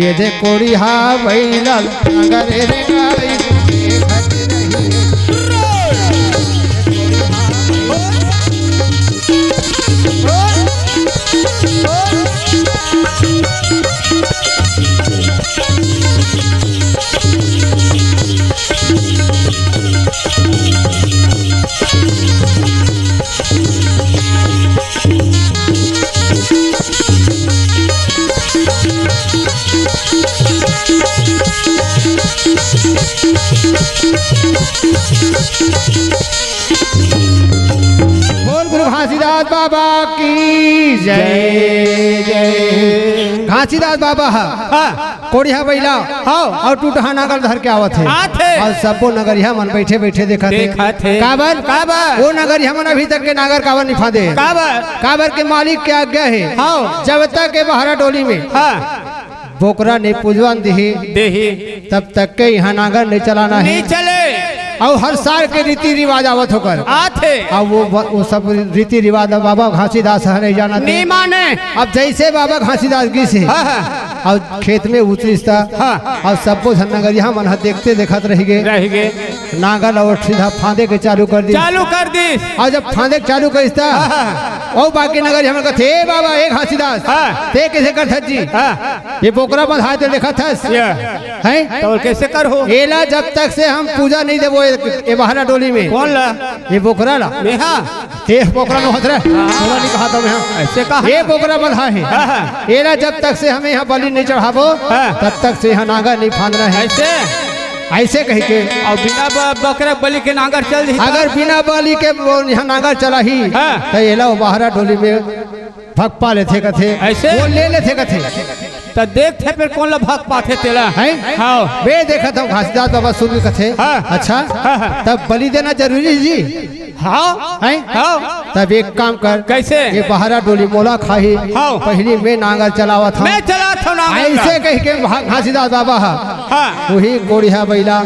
एदे कोड़िहा बइला नांगर रे गाई, देखत रहि। बोल गुरु घासीदास बाबा की जय। जय, जय। घासीदास बाबा ह। हाँ। कोड़िहा बइला, हाँ। अउ टूटहा नांगर धर के आवत हे। आत हे। अउ सब्बो नगरिहा मन बइठे बइठे देखत हे। देखत हे। काबर? काबर? ओ नगरिहा मन अभी तक के नांगर काबर नइ फांदे? काबर? काबर के मालिक के आज्ञा हे। हाँ। जब तक के बहरा डोली में हाँ। बोकरा नइ पूजवन दिही, देही। तब तक के इहाँ नांगर नइ चलाना हे। नइ चले। अउ हर साल के रीति रिवाज आवत होकर। आत हे। अउ वो ब-, वो सब रीति रिवाज अब बाबा घासीदास ह नइ जानत हे। नइ माने। अब जइसे बाबा घासीदास गिस हे। हाँ, हाँ। अउ खेत में उतरिस त। हाँ। अउ सब्बो झन नगरिहा मन ह देखते देखत रहि गे। रहि गे। नांगर ल सीधा फांदे के चालू कर दिस। चालू कर दिस। अउ जब फांदे के चालू करिस त। हाँ, हाँ। अउ बाकी नगरिहा मन कथे, "ए बाबा, ए घासीदास, हाँ। तें कइसे करथस जी?" हाँ। ये बोकरा बंधाय तें देखत हस? ये। हैं? त कइसे करहूँ? एला जब तक से हम पूजा नइ देबो ए, ए बहरा डोली में। कोन ला? ये बोकरा ला। मेहा? तें बोकरा नोहस रे। हाँ। बोकरा नइ कहत हँव मैं। अइसे कहा। ये बोकरा बंधा हे। हाँ, हाँ। एला जब तक से हम इहाँ बलि नइ चढ़ाबो, हाँ। तब तक से इहाँ नांगर नइ फांदना हे। अइसे? अइसे कहिके। अउ बिना ब-, बोकरा बलि के नांगर चल दिही त? अगर बिना बलि के वो इहाँ नांगर चलाही, हाँ। त एला वो बहरा डोली में भग पा लेथे कथे। अइसे? वो ले लेथे कथे। त देखथे फेर कोन ल भग पाथे तेला। हैं? हाँ। मैं देखत हँव घासीदास बाबा सुन के कथे। हाँ। अच्छा? हाँ, हाँ। तब बलि देना जरूरी हे जी? हाँ। हैं? हाँ। तब एक काम कर। कइसे? ये बहरा डोली मोला खाही। हाँ। पहिली मैं नांगर चलावत हँव। मैं चलात हँव नांगर। अइसे कहिके घा-, घासीदास बाबा ह। हाँ। उही कोड़िहा बइला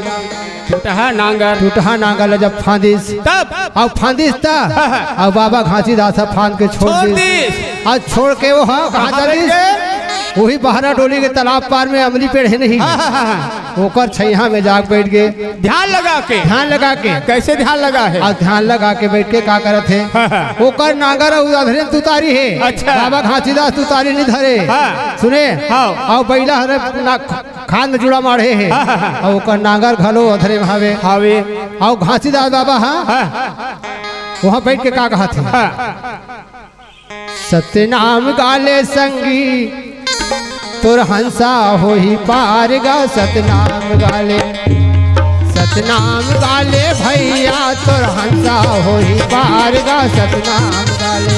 टूटहा नांगर। टूटहा नांगर ल जब फांदिस। तब? अउ फांदिस त? हाँ, हाँ। अउ बाबा घासीदास ह फांद के छोड़ छोड़ दिस। दिस। अउ छोड़ के वो ह, कहाँ कहाँ चलिस? चलिस? उही बहरा डोली के तालाब पार में अमली पेड़ हे नहीं? हाँ, हाँ, हाँ, हाँ। ओकर छइहाँ में जाके बइठ गे। ध्यान लगा के। ध्यान लगा के। कइसे ध्यान लगा हे? अउ ध्यान लगा के बइठ के का करत हे? हाँ, हाँ। ओकर नांगर अउ अधरे म तुतारी हे। अच्छा। बाबा घासीदास तुतारी नइ धरे। हाँ। सुने? हाँ। अउ बइला हर ना खांद म जुड़ा माढ़े हे। हाँ, हाँ, हाँ। अउ ओकर नांगर घलो अधरे म हवे। हवे। अउ घासीदास बाबा ह, हाँ। उहाँ बइठ के का कहत हे? हाँ। सतनाम गा ले संगी, तोर हंसा होही पार गा। सतनाम गा ले, सतनाम गा ले भइया, तोर हंसा होही पार गा। सतनाम गा ले,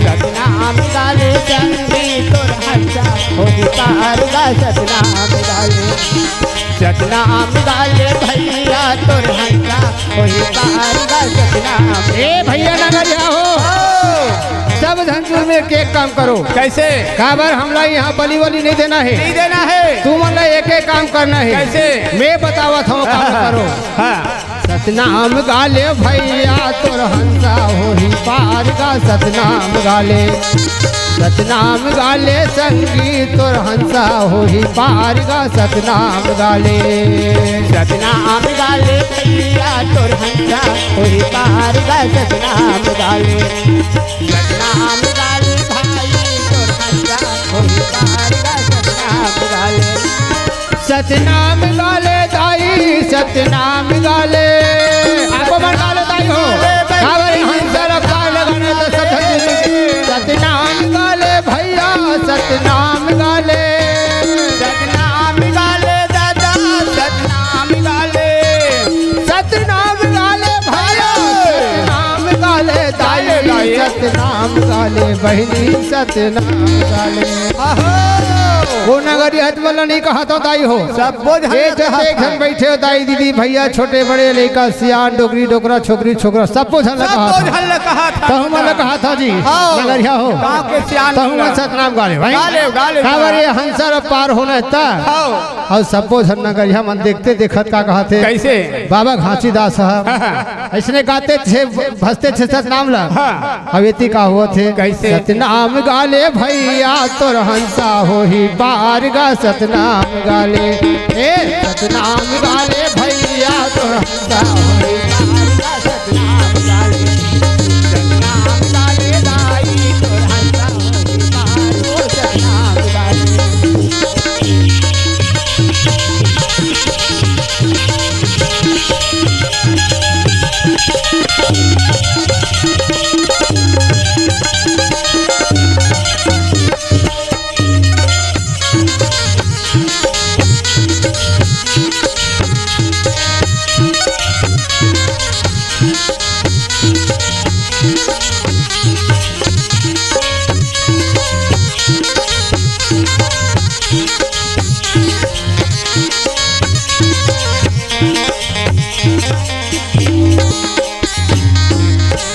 सतनाम गा ले संगी, तोर हंसा होही पार गा। सतनाम गा ले, सतनाम गा ले भइया, तोर हंसा होही पार गा। सतनाम। ए भइया नगरिहा हो, ओ। सब झन जुल मिल के एक काम करो। कइसे? काबर हमला इहाँ बलि वलि नइ देना हे। नइ देना हे। तुमन ला एक एक काम करना हे। कइसे? मैं बतावत हँव काम करो। हाँ। सतनाम गा ले भइया, तोर हंसा होही पार गा। सतनाम गा ले, सतनाम गा ले संगी, तोर हंसा होही पार गा। सतनाम गा ले, सतनाम गा ले भइया, तोर हंसा होही पार गा। सतनाम गा ले, सतनाम गा ले भाई, तोर हंसा होही पार गा। सतनाम गा ले। सतनाम गा ले दाई, सतनाम गा ले। आपो मन गा ले दाई हो। काबर हंसा ल पार लगाना त सब धरती में। सतनाम गा ले भइया, सतनाम गा ले। सतनाम गा ले दादा, सतनाम गा ले। सतनाम गा ले भइया, सतनाम गा ले दाई, दाई। सतनाम गाले बहिनी सतनाम गाले। आहो। वो नगरिया हत वाला नहीं कहा था दाई हो। सब बोझ ए हल्ला जब कहा एक था। जन बैठे हो दाई दीदी भैया छोटे बड़े लइका सियान डोकरी डोकरा छोकरी छोकरा सब बोझ हल्ला सब कहा बोझ था। हल्ला कहा था। तहु मन कहा था जी। हाँ। नगरिया हो। गाँव के सियान तहु मन बोला। सतनाम गाले भाई। गाले, गाले, काबर गाले। ये हंसा र पार होना है ता। हाँ। अउ सब्बो झन नगरिया मन देखते देखत का कहा थे। कैसे? बाबा घासीदास ह। हाँ, हाँ। अइसने गाते थे, भजते थे सतनाम ला। हाँ। अब एती का होवत हे? कैसे? सतनाम गाले भैया तोर हंसा होही पार गा सतनाम गाले। ए सतनाम गाले भैया तोर हंसा होही पार गा सतनाम गाले। सतनाम गाले दाई तोर हंसा होही पार गा सतनाम गाले।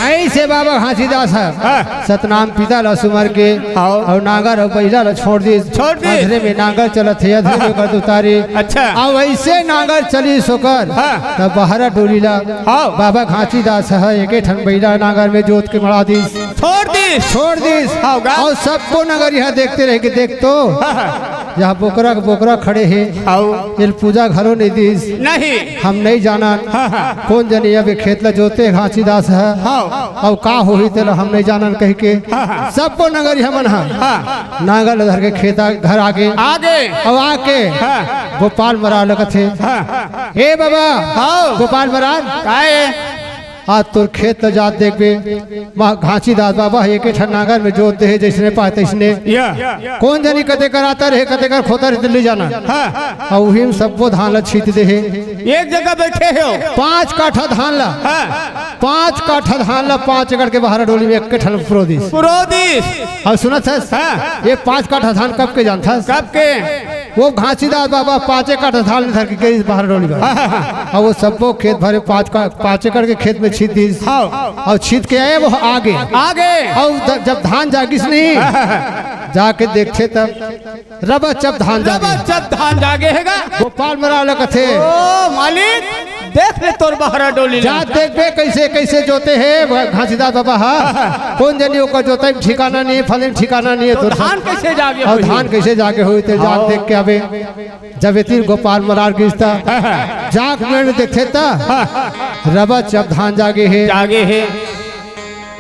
ऐसे बाबा घासीदास ह। हाँ। सतनाम पिता ला सुमर के। हाँ। अउ नांगर अउ बइला ला छोड़ दिस। छोड़ दिस। अधरे में नांगर चलत हे, अधरे में हाँ। गरदउतारी। अच्छा। अउ अइसे नांगर चलिस ओकर। हाँ। तब बहरा डोली ला। हाँ। बाबा घासीदास ह, एके ठन बइला नांगर में जोत के मड़ा दिस। छोड़ दिस। छोड़ दिस। हाँ, गा। अउ सबको नगरिया देखते रह के देख तो। हाँ, हाँ। जहाँ बोकरा के बोकरा खड़े हे, अउ एल पूजा घलो नइ दिस। नहीं। हम नइ जानन। हाँ, हाँ। कोन जनी अब ए खेत ल जोते घासीदास ह। हाँ। अउ का होही तेला हम नइ जानन कहिके। हाँ, हाँ। सबको नगरिया मन ह। हाँ। नांगर ल धर के खेत आ, घर आगे। आगे। अउ आके हाँ। गोपाल मरार ल कथे, हाँ। "ए बाबा, हाँ। गोपाल मरार।" काय? आज तोर खेत ल जात देखबे, माँ घासीदास बाबा ह एके ठन नांगर में जोत दे हे, जइसने पाए तइसने। या। कोन जनी कते कर आता रहे, कते कर खोता रहे, दिल्ली जाना। हाँ। अउ उही में सब्बो धान ल छीत दे हे। एक जगह बैठे हो। पाँच काठा धान ल। हाँ। पाँच काठा धान ल पाँच एकड़ के बहरा डोली में एके ठन पुरो दिस। पुरो दिस। अउ सुनत हस? हाँ। ये पाँच काठा धान कब के जानथस? कब के? वो घासीदास बाबा पाँचे काठा धान ल धर के गइस बहरा डोली में। हाँ, हाँ, हाँ। अउ वो सब्बो खेत भरे पाँच का, पाँच एकड़ के खेत में छीत दिस। हाँ। अउ छीत के आए वो आगे। आगे। अउ द-, जब धान जागिस नहीं, हाँ, हाँ, हाँ। जाके देखथे तब रबा चप धान जागे। रबा चप धान जागे हे गा। गोपाल मरार ल कथे। ओ मालिक, देख ले तोर बहरा डोली ल। जात देखबे कइसे, कइसे जोते हे घासीदास बाबा ह। कोन जनी ओकर जोतई ठिकाना नहीं, फले ठिकाना नहीं हे तो तोर धान कइसे जागे अउ होही? धान कइसे जागे होही, ते जात हाँ। देख के आबे। जब एती गोपाल मरार गिस त, जाके मेड़ में देखथे त, रबा चप धान जागे हे। जागे हे।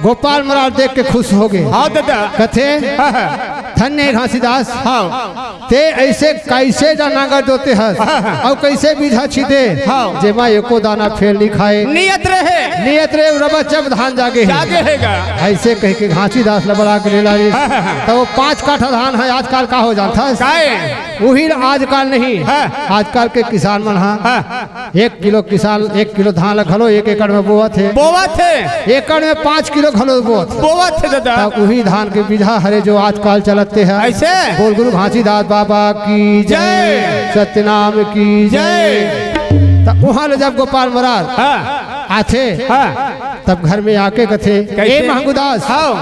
गोपाल मरार देख के खुश होगे। हाँ दादा। कथे, हाँ, हाँ। "धन्य हे घासीदास, हाँ। ते अइसे कइसे जा नांगर जोते हस, हाँ, हाँ। अउ कइसे बीजहा छीते, हाँ। जेमा एको दाना फेल नइ खाए। नियत रहे। नियत रहे, रबा चप धान जागे हे।" जागे हे गा। अइसे कहिके घासीदास ल बला के ले लानिस। हाँ, हाँ, हाँ। त वो पाँच काठा धान ह, आजकाल का हो जानथस? काय? उही ल आजकाल नहीं, हाँ। आजकाल के किसान मन ह हाँ। एक किलो किसान, एक किलो धान ल घलो एक एकड़ में बोवत हे। बोवत हे। एकड़ में पाँच किलो घलो बोवत हे। बोवत हे दादा। त उही धान के बीजहा हरे जो आजकाल चलत हे। अइसे? बोल गुरु घासीदास बाबा की जय। जय। सत्यनाम की जय। जय। त उहाँ ले जब गोपाल मरार हाँ। आथे, हाँ। तब घर में आके कथे, कइसे? "ए महंगूदास, हाँ।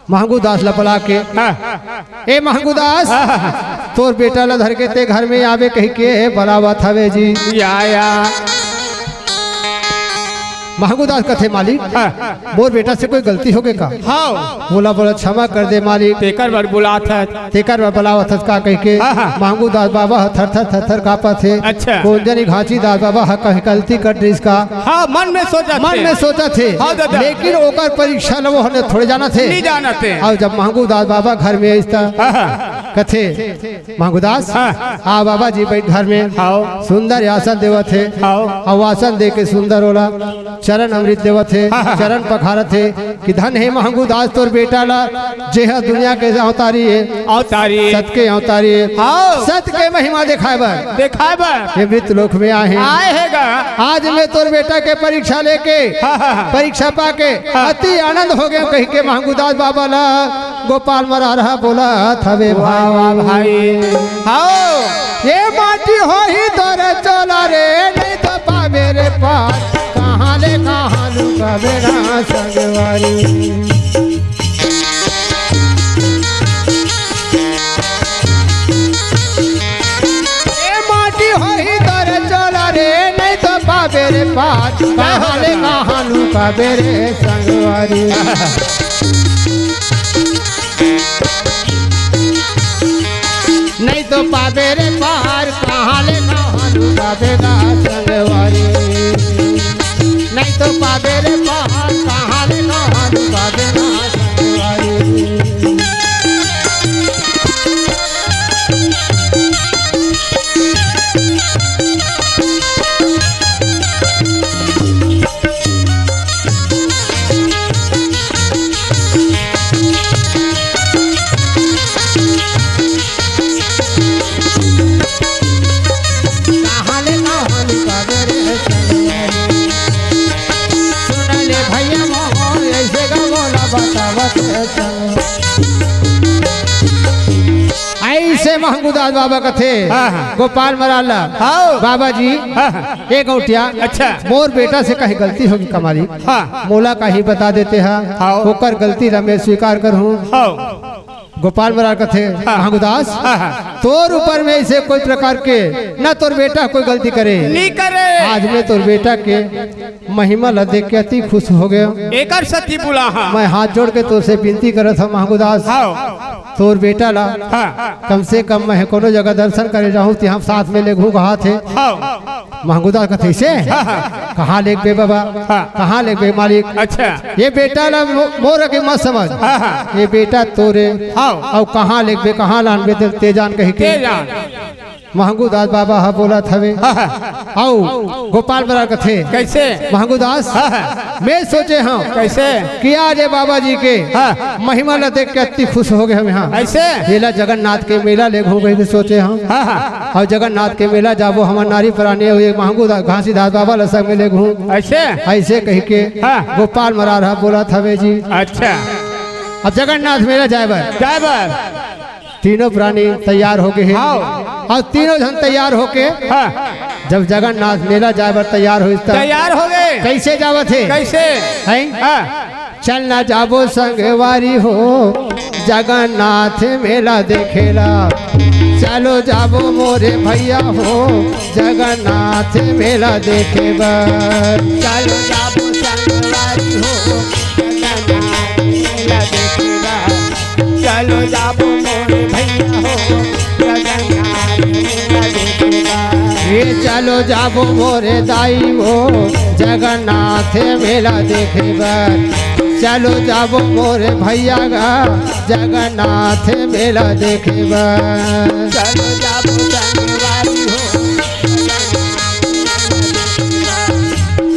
महंगू दास ल बला के, हाँ। ए महंगू दास, हाँ। तोर बेटा ल धर के ते घर में आबे कहिके बलावत हवे जी।" या, या। महंगू दास कथे, "मालिक, हाँ। मोर बेटा से कोई गलती होगे का?" हाँ। बोला, "बोला, क्षमा कर दे मालिक।" तेकर बर बुलात हस। तेकर बर बलावत हस का कहिके, हाँ, हाँ। महंगू दास बाबा ह थर थर थर थर कांपत हे। अच्छा। कोन जनी घासीदास बाबा ह कहीं गलती कर दिस का? हाँ, मन में सोचत मन हे। में सोचत हे। हाँ, दादा। लेकिन ओकर परीक्षा ल वो हने थोड़े जानत हे। नइ जानत हे। अउ जब महंगू दास बाबा घर में आइस त हाँ, हाँ। कथे महंगुदास, हाँ। आ बाबा जी बइठ घर में, हाँ। सुंदर आसन देवत हे, हाँ। अउ आसन दे के सुंदर ओला चरण अमृत देवत हे, हाँ, हाँ। चरण पखारत हे कि धन हे महंगुदास तोर बेटा ला, जे ह दुनिया के अवतारी हे, अवतारी। सत के अवतारी हे, हाँ। सत के महिमा देखाय बर, देखाय बर। ये मृत लोक में आए हे। आए हे गा। आज मैं तोर बेटा के परीक्षा लेके, हाँ, हाँ, हाँ। परीक्षा पाके हाँ। अति आनंद हो गया कहि के महंगुदास बाबा ला गोपाल मरार ह बोलत हवे वाह, वाह भाई। भाई। हाँ। ये माटी होही तोरे चोला रे, नहीं तो पाबे रे पार। कहाँ ले कहाँ लुकाबे ना संगवारी। ए माटी होही तोरे चोला रे, नहीं तो पाबे रे पार। कहाँ ले कहाँ लुकाबे रे संगवारी। नहीं तो पाबे रे पार, कहाँ ले कहाँ लुकाबे गा संगवारी। नहीं तो पाबे रे पार, कहाँ ले कहाँ लुकाबे गा संगवारी। कहाँ ले कहाँ लुकाबे रे संगवारी। सुन ले भैया मोर, ऐसे गा मोला बतावत हे चल। ऐसे महंगूदास बाबा कथे, हाँ, हाँ। गोपाल मरार ला, हाँ। बाबा जी, हाँ, हाँ। ए गौटिया, अच्छा। मोर बेटा से कहीं गलती होगी कमाली, हाँ। मोला कहीं बता देते हैं, हाँ। ओकर गलती ला मैं स्वीकार करहूँ। हाँ। गोपाल मरार कथे, हाँ। महंगूदास, हाँ, हाँ। तोर ऊपर में ऐसे कोई प्रकार के, ना तोर बेटा कोई गलती करे। नहीं करे। आज मैं तोर बेटा के महिमा ला देख के अति खुश हो गया। एकर सती बुला, हाँ। मैं हाथ जोड़ के तोर से विनती करत हूँ महंगूदास। हाँ। तोर बेटा ला हाँ। कम से कम मैं कोनो जगह दर्शन करे जाहूँ, तिहाँ साथ में लेगहूँ कहाथे। हाँ। महंगूदास कथे से? हाँ, हाँ। कहाँ लेगबे बाबा? हाँ। कहाँ लेगबे मालिक? अच्छा। ये बेटा ला मो-, मोर के मत समझ। हाँ, हाँ। ये बेटा तोरे। हाँ। अउ कहाँ लेगबे, कहाँ लानबे ते, ते जान कहि के। ते जान। महंगूदास बाबा ह बोलत हवे। हाँ, हाँ। अउ गोपाल मरार कथे। कैसे? महंगूदास, हाँ, हाँ। मैं सोचे हँव कैसे? कि आज ये बाबा जी के हाँ। महिमा ला देख के अति खुश हो गए हम यहाँ। ऐसे? एला जगन्नाथ के मेला लेगहूँ कहि के सोचे हँव। हाँ, हाँ। अउ जगन्नाथ के मेला जाबो, हमर नारी प्राणी अउ ये महंगूदास घासीदास बाबा ला संग में लेगहूँ। ऐसे? ऐसे कहि के हाँ। गोपाल मरार ह बोलत हवे जी। अच्छा। अब जगन्नाथ मेला जाए बर। जाए बर। तीनों प्राणी तैयार हो गए हे। हाँ। अउ तीनों झन तैयार होके हाँ। जब जगन्नाथ मेला जाए बर तैयार होइस त तैयार हो गए। कैसे जावत हे? कैसे? हैं? हाँ। चल ना जाबो संगवारी हो, जगन्नाथ मेला देखेला। चलो जाबो मोरे भैया हो, जगन्नाथ मेला देखे बर। चलो जाबो संगवारी हो, जगन्नाथ मेला देखे बर। चलो जाबो मोरे भैया हो, जगन्नाथ मेला देखे बर। ए चलो जाबो मोरे दाई हो, जगन्नाथ मेला देखे बर। चलो जाबो मोरे भैया गा, जगन्नाथ मेला देखे बर। चलो जाबो संगवारी हो,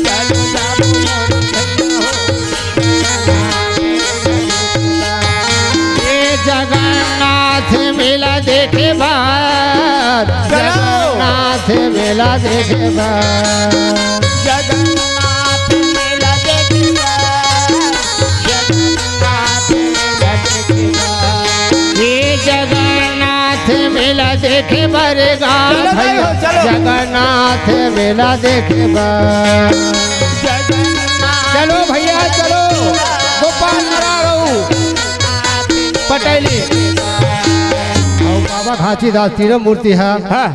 चलो जाबो मोरे भैया हो। ए जगन्नाथ मेला देखे बर, चलो। जगन्नाथ मेला देखे बर। जगन्नाथ मेला देखे बर, जगन्नाथ मेला देखे बर। ए जगन्नाथ मेला देखे बर गा चलो भाई भैया, हो, चलो। जगन्नाथ मेला देखे बर। जगन्नाथ चलो भैया, चलो। गोपाल मरार अउ पटेली। अउ बाबा घासीदास तीनों मूर्ति हे। हाँ।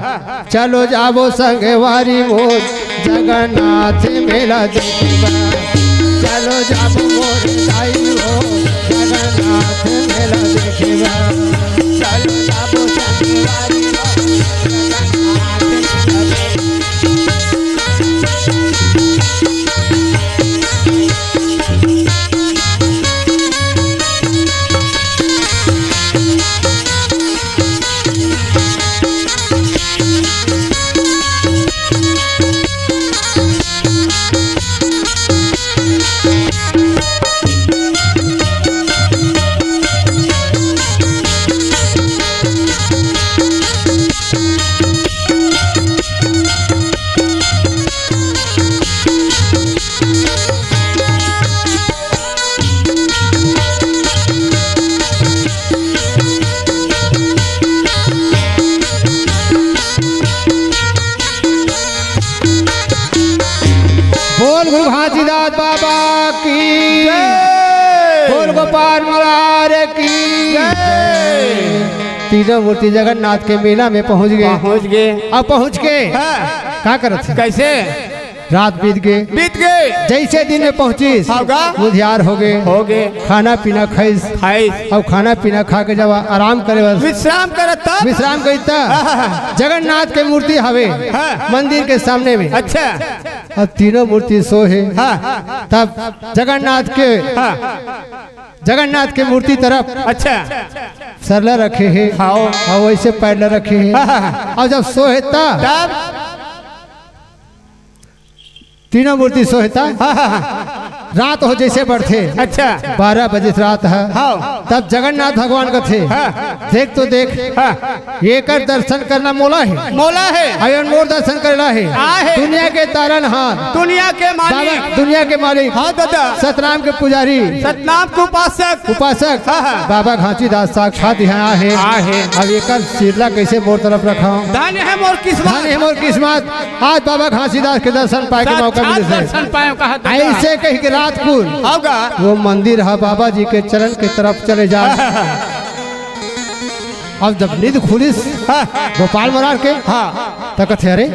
चलो जाबो संगवारी मोर जगन्नाथ मेला देखे बर। चलो जाबो मोर दाई हो जगन्नाथ मेला देखे बर। चलो जाबो संगवारी मोर जगन्नाथ मेला देखे बर। महाराज की जय। तीनों मूर्ति जगन्नाथ के मेला में पहुंच गे। पहुंच गे। अब पहुंच के हाँ। का करत हे? कैसे? रात बीत गे। बीत गे। जैसे दिन में पहुंचिस, होगा। उधियार हो गे। हो गे। खाना पीना खाइस। खाइस। अब खाना पीना खा के जब आराम करे बस। विश्राम करत तब। विश्राम करी तब। हाँ, हाँ, हाँ। जगन्नाथ के मूर्ति हवे। हाँ। मंदिर के सामने में। अच्छा। अब तीनों मूर्ति सो हे। हाँ। तब जगन्नाथ के हाँ। जगन्नाथ के मूर्ति तरफ अच्छा। सरला रखे हे। हाँ। अउ वैसे पैर ल रखे हे। हाँ, हाँ, हाँ। अउ जब सो हे तब तब? तीनों मूर्ति सो हे तब हाँ, हाँ, हाँ। रात हो जैसे बढ़थे। अच्छा। बारह बजे से रात हे। हाँ। तब जगन्नाथ भगवान कथे, हाँ। देख तो देख, हाँ। एकर दर्शन करना मोला हे। मोला हे। अउ मोर दर्शन करना हे। आहे। दुनिया के तारनहार। दुनिया के मालिक। बाबा, दुनिया के मालिक। हाँ दादा। सतनाम के पुजारी। सतनाम के उपासक। उपासक। हाँ, हाँ। बाबा घासीदास साक्षात यहाँ आहे। आहे। अब एकर सिरला कैसे मोर तरफ रखा? धन्य हे मोर किस्मत। धन्य हे मोर किस्मत। आज बाबा घासीदास के दर्शन पाए के मौका साक्षात मिले हे। दर्शन पाए कहा दादा। ऐसे कह के रात कुल होगा। वो मंदिर हे बाबा जी के चरण के तरफ चले जा। अब जब नींद खुलिस हाँ। गोपाल मरार के, हाँ। त कथे, "अरे,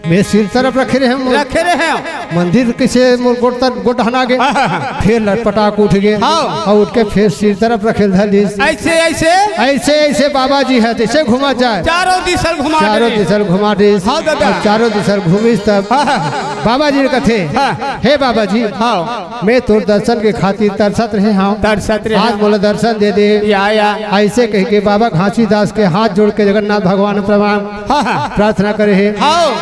मैं सिर तरफ रखे रहे हंव, रखे रहे हंव। मंदिर कैसे मोर गोड़ तर, गोड़ डहना गे?" हाँ। फिर लटपटा के उठ गे। हाँ। अउ उठ के फिर सिर तरफ रखे ल धर लिस। ऐसे, ऐसे? ऐसे, ऐसे बाबा जी हे, जैसे घुमा जाए। चारों दिशा ल घुमा चारों दे। दिशा ल घुमा दिस। हाँ, दादा। अउ चारों दिशा ल घूमिस तब। हाँ, हाँ। बाबा जी ल कथे, हाँ। "हे बाबा जी, हाँ। मैं तोर दर्शन के खातिर तरसत रहे हंव। तरसत रहे आज हंव। मोला दर्शन दे दे।" या, या। ऐसे कह के बाबा घासीदास के हाथ जोड़ के जगन्नाथ भगवान प्रणाम हाँ, हाँ। प्रार्थना करे हे। हाँ।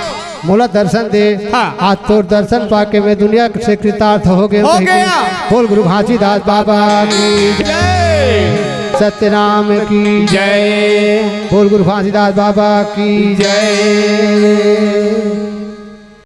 मोला दर्शन दे। हाँ। आज तोर दर्शन पाके मैं दुनिया से कृतार्थ हो गे हंव। हो गे हंव। बोल गुरु घासीदास बाबा की जय। सत्यनाम की जय। बोल गुरु घासीदास बाबा की जय।